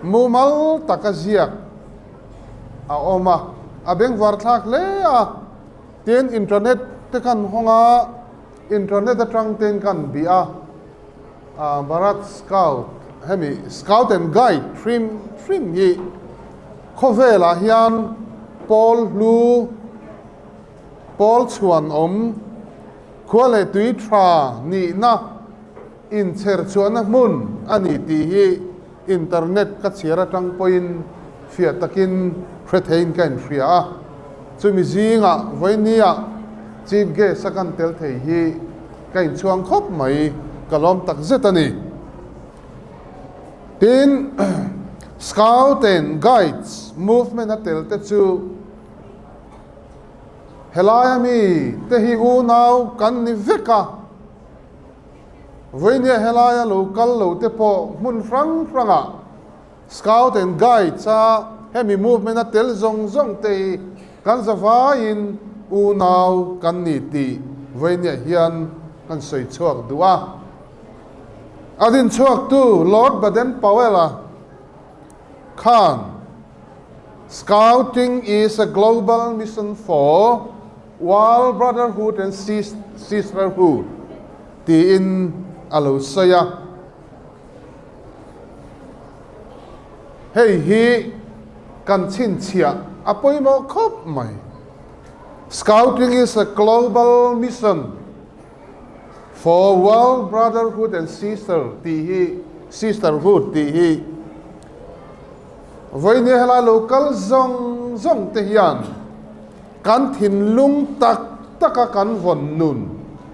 mumal taka ziak a awm a, a bengvar thlak hle a, tin internet te kan hawng a, internet atang ten kan bih a, Bharat Scout hemi Scout and Guide hrim hrim hi khawvelah hian pawl hlu, pawl chhuan awm, khua leh tui tha nihna inchher chhuahna hmun a ni tih hi internet ka chhiar atang pawhin. fiah takin hre theiin ka inhria a. Chumi zingah vawinia Chief Guest a kan tel thei hi ka inchhuang khawp mai, ka lawm tak zet a ni. Tin, Scout and Guides movement a tel te chu helai ami te hi unau kan ni vek a, vawinia helaia lo kal lo te pawh hmun hrang hrangah Scout and Guides a hemi movement a tel zawng zawng te hi kan zavaiin unau kan ni tih vawinia hian kan sawi chhuak duh a. A din chhuaktu Lord Baden Powell-a khan, Scouting is a global mission for world brotherhood and sisterhood tiin a lo sawi a. Hei hi kan chhinchhiah a pawimawh khawp mai. Scouting is a global mission. For world brotherhood and sister tih hi sisterhood tih hi vawinia helai lo kal zawng zawng te hian kan thinlung tak taka kan vawn nun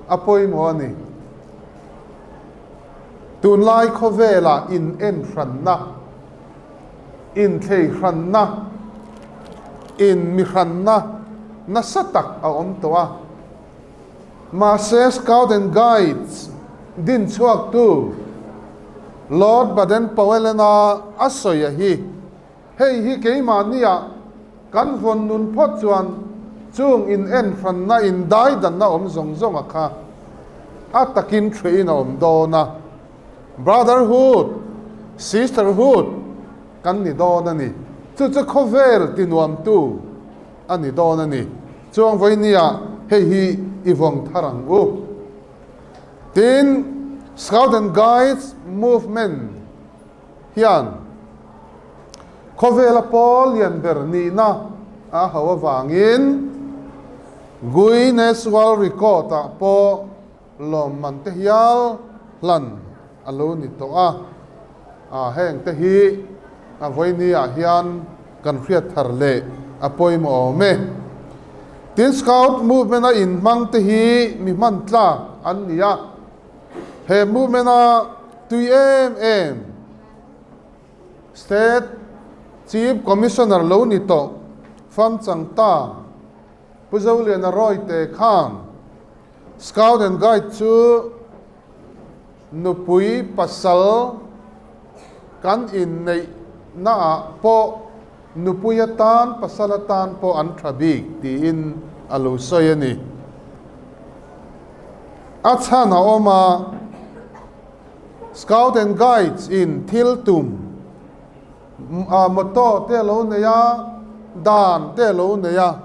a pawimawh a ni. Tunlai khawvelah in en hranna, inthlei hranna, in mi hranna nasa tak a awm tawh a. Mahse Scout and Guides din chhuaktu Lord Baden Powell-a a sawi a hi, Hei hi keimahniah kan vawn nun phawt chuan chung in en hranna in daidanna awm zawng zawng a kha a takin thriin a awm dawn a, Brotherhood, Sisterhood kan ni dawn a ni. Chu chu khawvel tinuamtu a ni dawn a ni. Chuang vawinia hei hi i vawng thar ang u. Tin, Scout and Guides movement hian khawvela pawl lian ber nihna a hauh avangin Guinness World Record-ah pawh lawmman te hial hlan a lo ni tawh a. A heng te hi a vawinia hian kan hriat thar leh a pawimawh awm e. Tin Scout movement a inhmang te hi mi hman tlak an ni a, he movement a tui em em State Chief Commissioner lo ni tawh Fam Chang Ta Pu Zoliana Rawite khan Scout and Guide chu Nupui pasal kan inneih naah pawh nupui atan pasal atan pawh an tha bik tiin a lo sawi a ni. A chhan a awm a, Scout and Guides in thil tum motto te a lo nei a, dan te a lo nei a,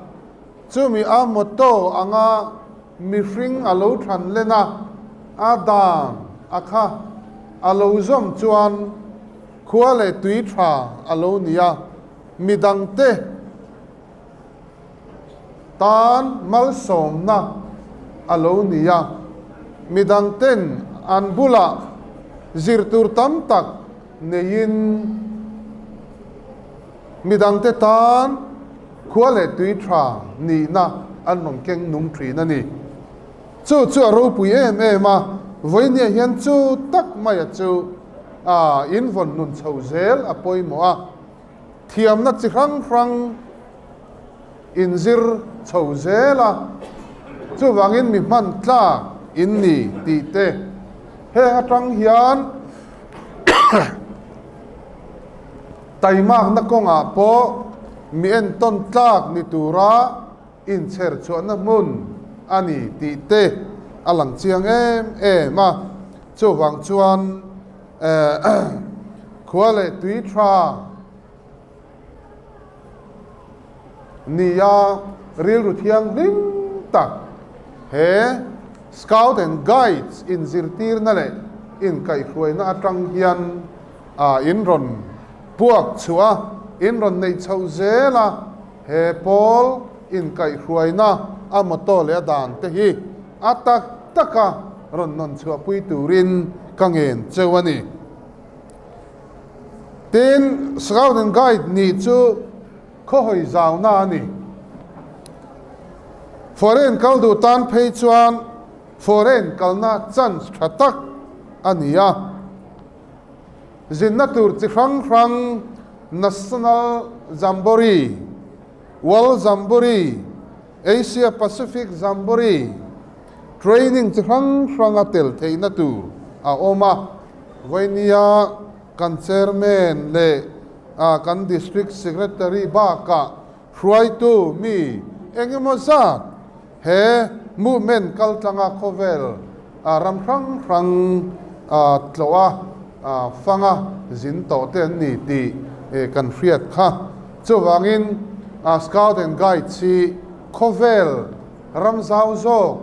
chumi a motto anga Mihring a lo thlan len a, a dan a kha a lo zawm chuan khua leh tui tha a lo ni a, midangte tan malsawmna a lo ni a, midangten an bulah zirtur tam tak neiin midangte tan Khua leh tui tha nihna an rawn keng nung thin a ni. Chu chu a ropui em em a, vawinia hian chu tak maia chu a invawn nun chho zel a pawimawh a, thiamna chi hrang hrang inzir chho zel a, chuvangin mi hman tlak in ni tih te heng atang hian Taimakna kawngah pawh mi entawn tlak ni tura inchher chhuahna hmun a ni tih te a lang chiang em em a. Chuvang chuan khua leh tui tha nia rilru thianghlim tak he Scout and Guides inzirtirna leh inkaihhruaina atang hian A in rawn puak chhuah a, in rawn neih chhoh zel a, he pawl inkaihhruaina a motto leh a dan te hi a tak taka rawn nawn chhuahpui turin ka ngen cheu a ni. Tin, Scout and Guide nih chu khawhawi zauna a ni. Foreign kal duh tan phei chuan foreign kalna chance tha tak a ni a. Zinna tur chi hrang hrang National Jamboree, World Jamboree, Asia Pacific Jamboree, Training chi hrang hranga tel theihna tur a awm a, Vainia kan Chairman leh kan District Secretary bakah hruaitu mi eng emaw zat he movement kaltlanga khawvel ram hrang hrang tlawh a fanga zin tawh te an ni tih kan hriat kha. Chuvangin Scout and Guides hi khawvel Ram zau zawk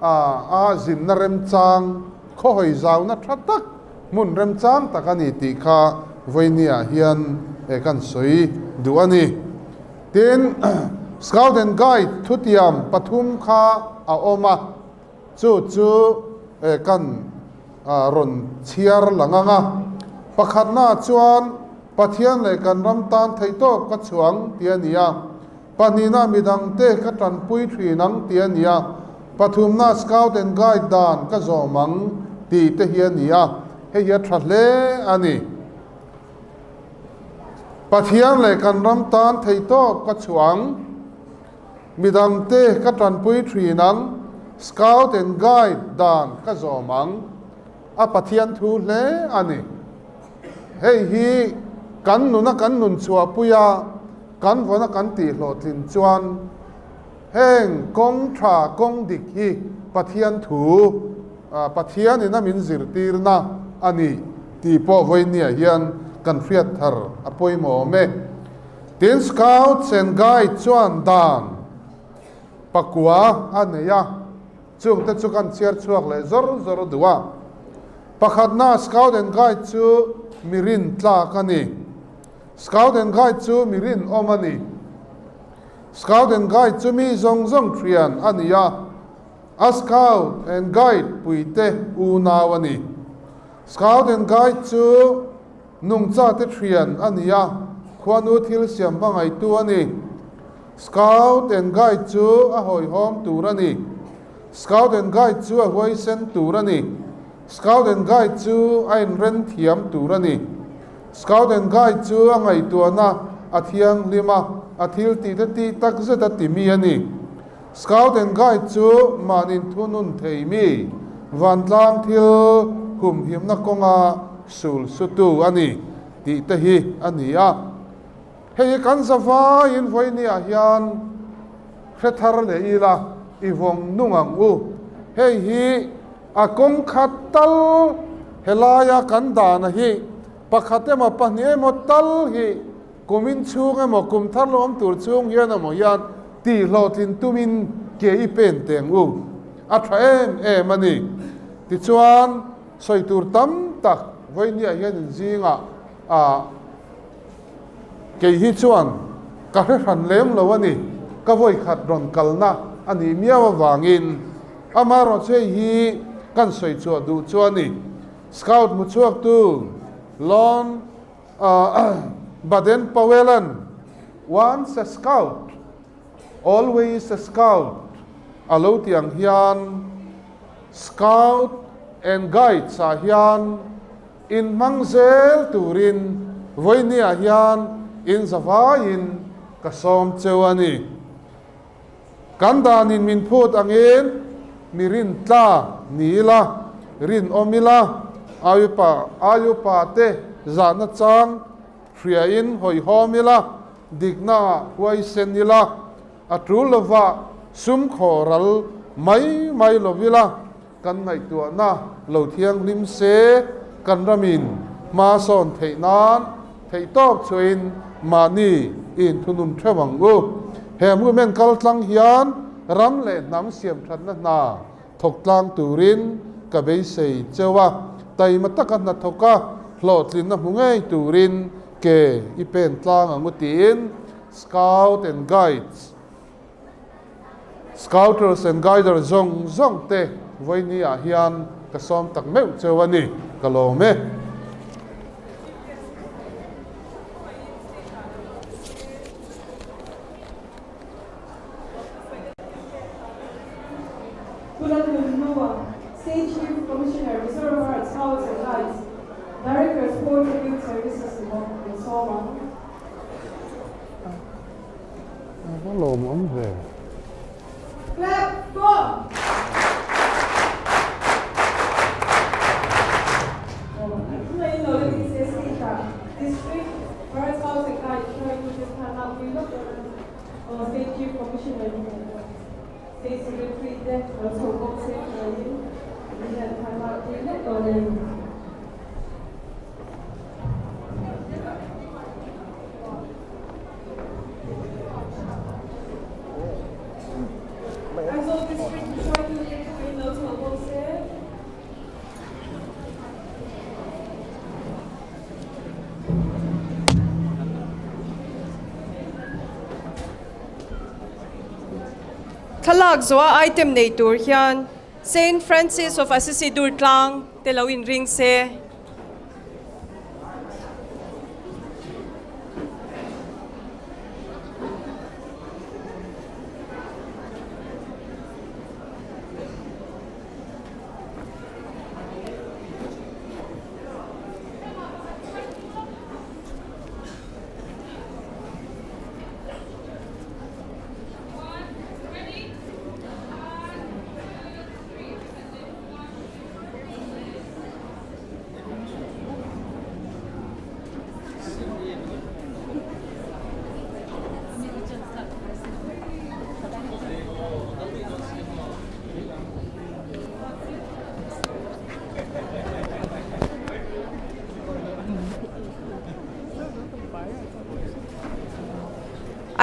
a zinna remchang, khawhawi zauna tha tak, hmun remchang tak a ni tih kha vawinia hian kan sawi duh a ni. Tin, Scout and Guide thutiam pathum kha a awm a, chu chu kan rawn chhiar lang ang a. Pakhatnaah chuan Pathian leh kan ram tan theihtawp ka chhuang tih a ni a. Pahnihna midangte ka tanpui thin ang tih a ni a, pathumna Scout and Guide dan ka zawm ang tih te hi a ni a, hei hi a tha hle a ni. Pathian leh kan ram tan theihtawp ka chhuah ang, midangte ka tanpui thin ang, Scout and Guide dan ka zawm ang, a Pathian thu hle a ni. Hei hi kan nuna kan nun chhuahpui a, kan vawna kan tih hlawhtlin chuan heng kawng tha kawng dik hi Pathian thu, Pathianin a min zirtirna a ni tih pawh vawinia hian kan hriat thar a pawimawh awm e. Tin, Scouts and Guides chuan dan pakua a nei a. Chungte chu kan chhiar chhuak leh zawr zawr duh a. Pakhatna, Scout and Guide chu mi rin tlak a ni. Scout and Guide chu mi rinawm a ni. Scout and Guide chu mi zawng zawng thian a ni a, a Scout and Guide puite unau a ni. Scout and Guide chu nungchate thian a ni a, khuanu thil siam va ngaitu a ni. Scout and Guide chu a hawihhawm tur a ni. Scout and Guide chu a huaisen tur a ni. Scout and Guide chu a inren thiam tur a ni. Scout and Guide chu a ngaihtuahna a thianghlim a, a thil tih te tih tak zet a ti mi a ni. Scout and Guide chu mahnin thunun thei mi, vantlang thil humhimna kawnga sul sutu a ni tih te hi a ni a. Hei hi kan zavaiin vawinia hian hre thar leh ila i vawng nung ang u. Hei hi a kawng khat tal helaia kan dana hi pakhat emaw pahnih emaw tal hi kumin chhung emaw kum thar lo awm tur chhung hian emaw hian tihhlawhtlin tumin ke i pen teng u. A tha em em a ni. Tichuan sawi tur tam tak vawinia hian inzingah a. Kei hi chuan ka hre hran lem lo a ni, ka vawikhat rawn kalna a nih miau avangin amaherawhchu hei hi kan sawi chhuah duh chu a ni. Scout hmu chhuaktu Lon Baden Powell-a'n Once a Scout, Always a Scout a lo tih ang hian Scout and Guides-ah hian Inhmang zel turin vawinia hian in zavaiin ka sawm cheu a ni. Kan danin min phut angin mi rin tla ni ila, rinawm ila, Ayupa Ayupa te zahna chang hriain hawihhawm ila, dikna huaisen ila, a tul lova sum khaw ral mai mai lo ila, Kan ngaihtuahna lo thianghlim se, kan ramin hma sawn theih nan theihtawp chuain mahni i inthunun theuh ang u. He movement kal tlang hian ram leh hnam siamthatna hna thawk tlang turin ka beisei cheu a, taima taka hna thawka hlawhtlinna hmu ngei turin ke i pen tlang ang u tiin Scout and Guides Scouters and Guiders zawng zawng te vawiini ah hian ka sawm tak meuh cheu a ni, ka lawm e. Pu Lalnunhlua, State Chief Commissioner, Mizoram Bharat Scouts and Guides, Director Sports and Youth Services ni bawk kan sawm ang. A va lawmawm ve. Clap, go! District Bharat Scouts and Guides hruaitute thlalak pui lawk dawn a ni. State Chief Commissioner State Secretary te lo chho bawk se hruaiin mi hian thlalak pui lawk dawn a ni. Aizawl District hruaitute thuin lo chho bawk se. Thlalak zawha item nei tur hian Saint Francis of Assisi Durtlang te lo inring se.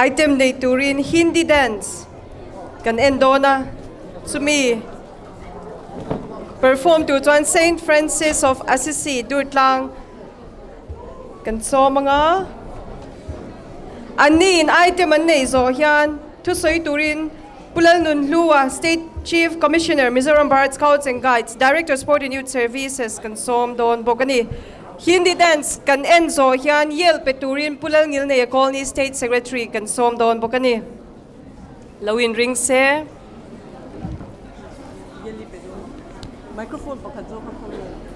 Item nei turin Hindi dance kan en dawn a, chumi perform tur chuan Saint Francis of Assisi Durtlang kan sawm anga anni in item an neih zawh hian thusawi turin Pu Lalnunhlua, State Chief Commissioner, Mizoram Bharat Scouts and Guides, Director Sport and Youth Services kan sawm dawn bawk a ni. Hindi dance kan en zawh hian Yale pe turin Pu Lalngilneia Colony State Secretary kan sawm dawn bawk a ni. Lo inring se. Microphone pakhat zawk a khaw nge?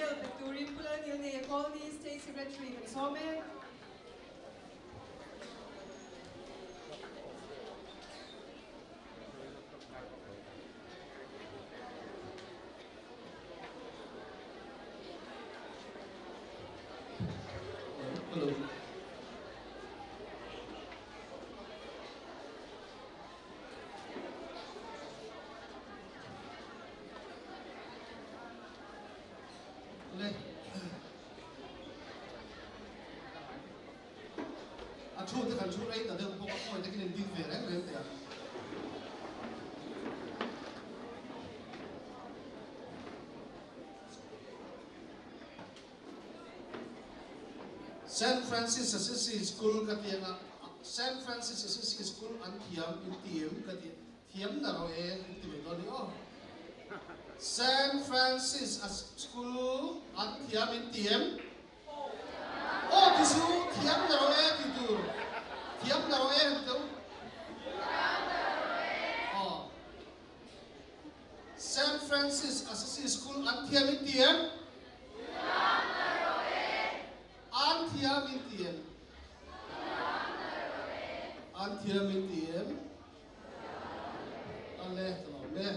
Yell pe turin Pu Lalngilneia Colney State Secretary kan sawm e. Hello. Le. A thu te kan thu rei ta deuh bawk a pawi takin in ding ve reng reng teh ang. Saint Francis Assisi School ka ti anga Saint Francis Assisi School an thiam in ti em ka ti thiam na rawh e in ti mai dawn ni aw. Saint Francis School an thiam in ti em? Aw ti su thiam na rawh e ti tur thiam na rawh e han ti teuh. Aw. Saint Francis Assisi School an thiam in ti em? Thiam na rawh e. An thiam in ti em? Thiam na rawh e. An thiam in ti em? Thiam. Ale, ka lawm e.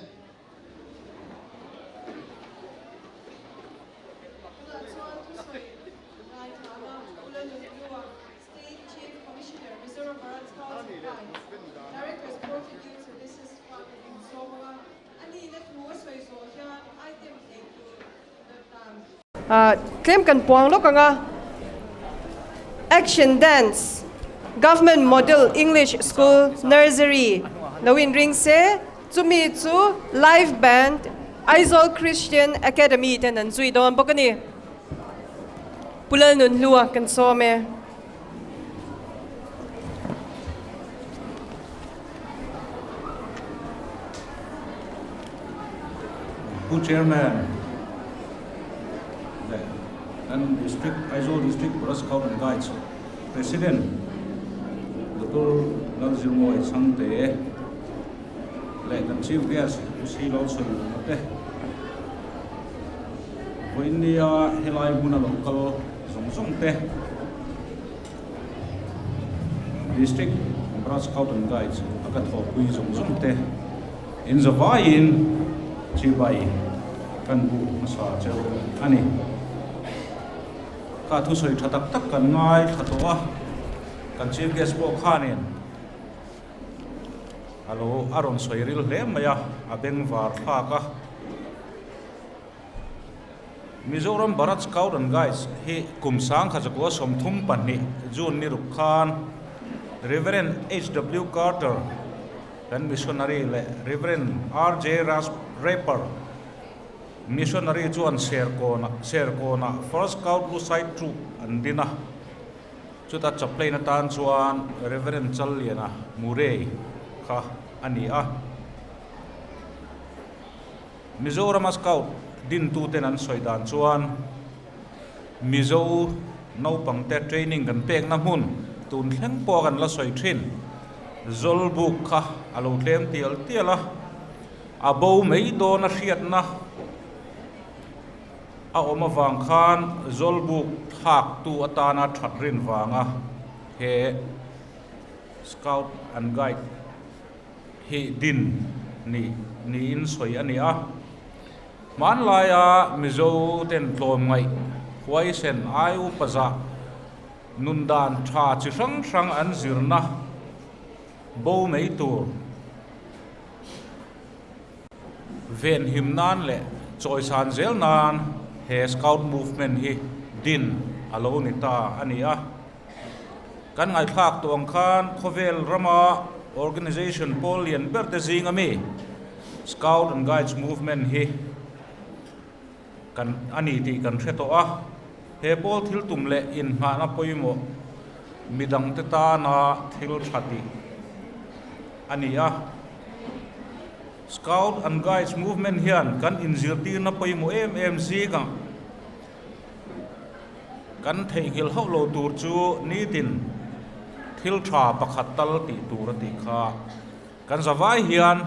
Tunah chuan thusawi ngaithla Ula Nunhlua, State Chief Commissioner, Mizoram Bharat Scouts and Guides, Director Sporting Youth Services Department in sawm anga a nihna thu a sawi zawh hian item ei tur dan Tlem kan puang lawk anga Action Dance Government Model English School Nursery lo inring se, chumi chu Live Band Aizawl Christian Academy ten an zui dawn bawk a ni. Pu Lalnunhlua kan sawm e. Pu Chairman leh kan District Aizawl District Forest Scout and Guides President Doctor Lalzirmawii Chhangte leh kan Chief Guest Pu Silalsawiluhna te vawiinnia helai hmuna lo kal zawng zawng te District Bharat Scout and Guides a ka thawhpui zawng zawng te in zavaiin chibai kan bu hmasa cheu a ni. Kha thusawi tha tak tak kan ngai thla tawh a, kan Chief Guest pawh khanin a lo a rawn sawi ril hle mai a, a bengvar thlak a. Mizoram Bharat Scout and Guides hi kum 1932 June ni ruk khan Rev. HW Carter kan missionary leh Rev. RJ Raper missionary chuan Serkawnah First Scout Lucite Troop an din a, chuta chaplain atan chuan Rev. Challiana Murray kha a ni a. Mizorama Scout dintuten an sawi dan chuan Mizo naupangte training kan pekna hmun tun thleng pawh kan la sawi thin. Zawlbuk kha a lo tlem tial tial a, a bo mai dawn a hriatna a awm avang khan Zawlbuk thlaktu atana that rin vanga he Scout and Guide hi din ni niin sawi a ni a. Hmanlaia Mizo ten tlawmngaih huaisen ai upa zah nun dan tha chi hrang hrang an zirna bo mai tur venhim nan leh chawisan zel nan he Scout Movement hi din a lo ni ta a ni a. Kan ngaihthlak tawh ang khan khawvel rama organisation pawl lian ber te zing ami Scout and Guides Movement hi kan a ni tih kan hre tawh a. He pawl thil tum leh inngahna pawimawh midang te tana thil tha tih a ni a. Scout and Guides Movement hian kan inzirtirna pawimawh em em zingah Kan theihnghilh hauh lo tur chu nitin thil tha pakhat tal tih tur a tih kha. Kan zavai hian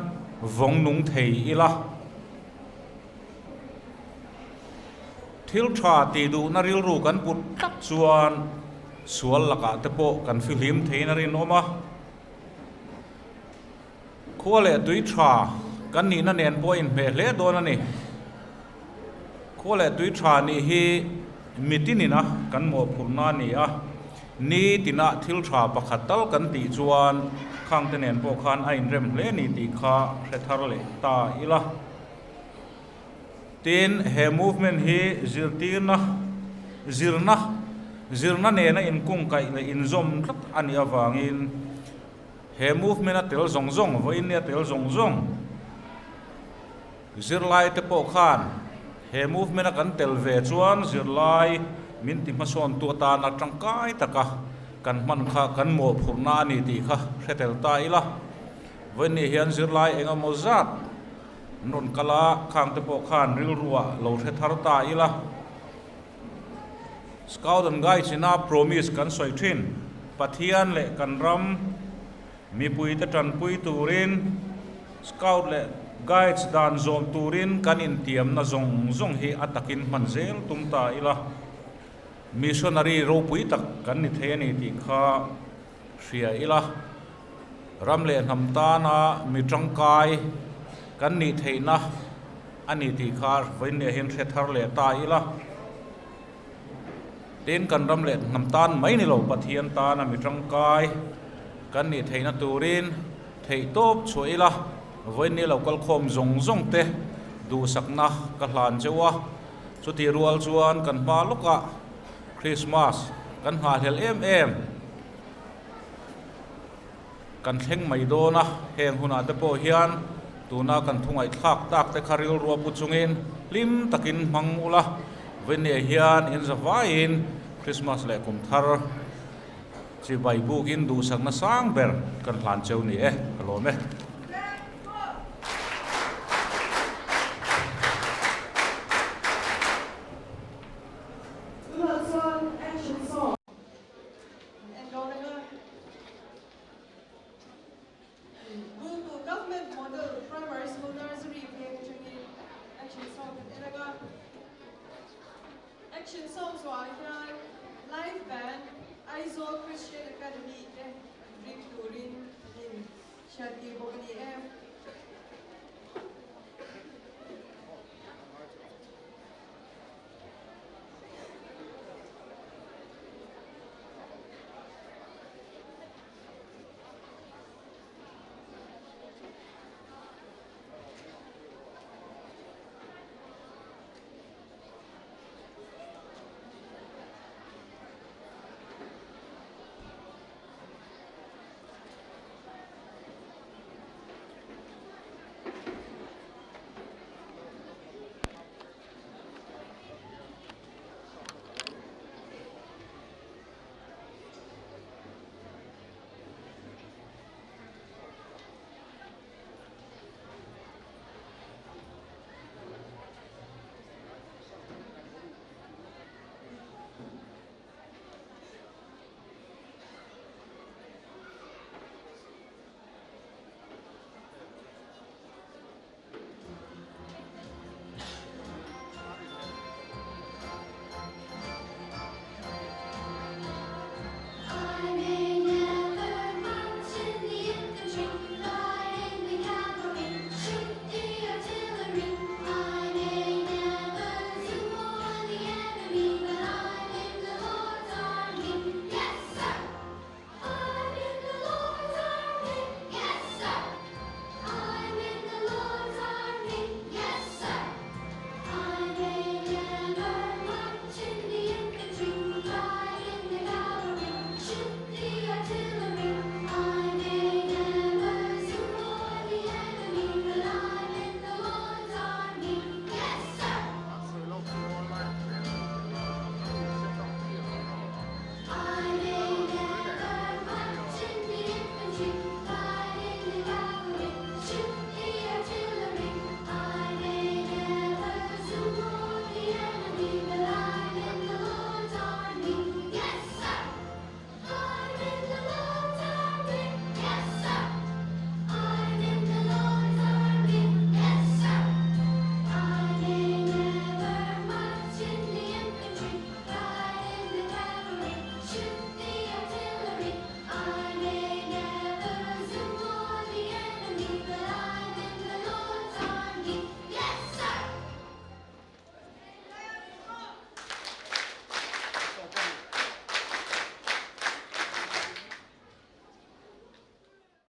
vawng nung thei ila. Thil tha tih duhna rilru kan put tlat chuan sual lakah te pawh kan fihlim theiin a rinawm a. Khua leh tui tha kan nihna nen pawh a inhmeh hle dawn a ni. Khua leh tui tha nih hi mitinina kan mawhphurhna a ni a, ni tinah thil tha pakhat tal kan tih chuan khangte nen pawh khan a inrem hle ni tih kha hre thar leh ta ila. Tin, he movement hi zirtirna, zirna, zirna nena inkungkaih leh inzawm tlat a nih avangin, He movement a tel zawng zawng, vawiin a tel zawng zawng zirlai te pawh khan he movement a kan tel ve chuan zirlai min ti hmasawn tu atana tangkai taka kan hman kha kan mawhphurhna a ni tih kha hre tel ta ila. Vawiin ni hian zirlai eng emaw zat an rawn kal a, khang te pawh khan rilruah lo hre thar ta ila. Scout and Guides ina promise kan sawi thin. Pathian leh kan ram mipuite tanpui turin Scout leh Guides dan zawm turin kan intiamna zawng zawng hi a takin hman zel tum ta ila, missionary ropui tak kan ni thei a ni tih kha hria ila, ram leh hnam tana mi tangkai kan nih theihna a ni tih kha vawiin hian hre thar leh ta ila. Tin, kan ram leh hnam tan mai ni lo, Pathian tana mi tangkai kan nih theihna turin theih tawp chhuah ila, vawiin ni lo kalkhawm zawng zawng te duhsakna ka hlan cheu a. Chutih rual chuan kan hma lawkah Krismas kan nghahhlelh em em. Kan thleng mai dawn a, heng hunah te pawh hian tuna kan thungaihthlak tak te kha rilrua pu chungin hlim takin hmang ula, vawinia hian in za vaiin Christmas leh kum thar chibai bukin duhsakna sang ber kan hlan cheu ni e, ka lawm e. Tunah chuan action song. Gultu Government Model Primary School Nursery veng atangin action song kan en anga. Action song zuah hian live band Aizawl Christian Academy te ring turin an in hriattir bawk a ni e.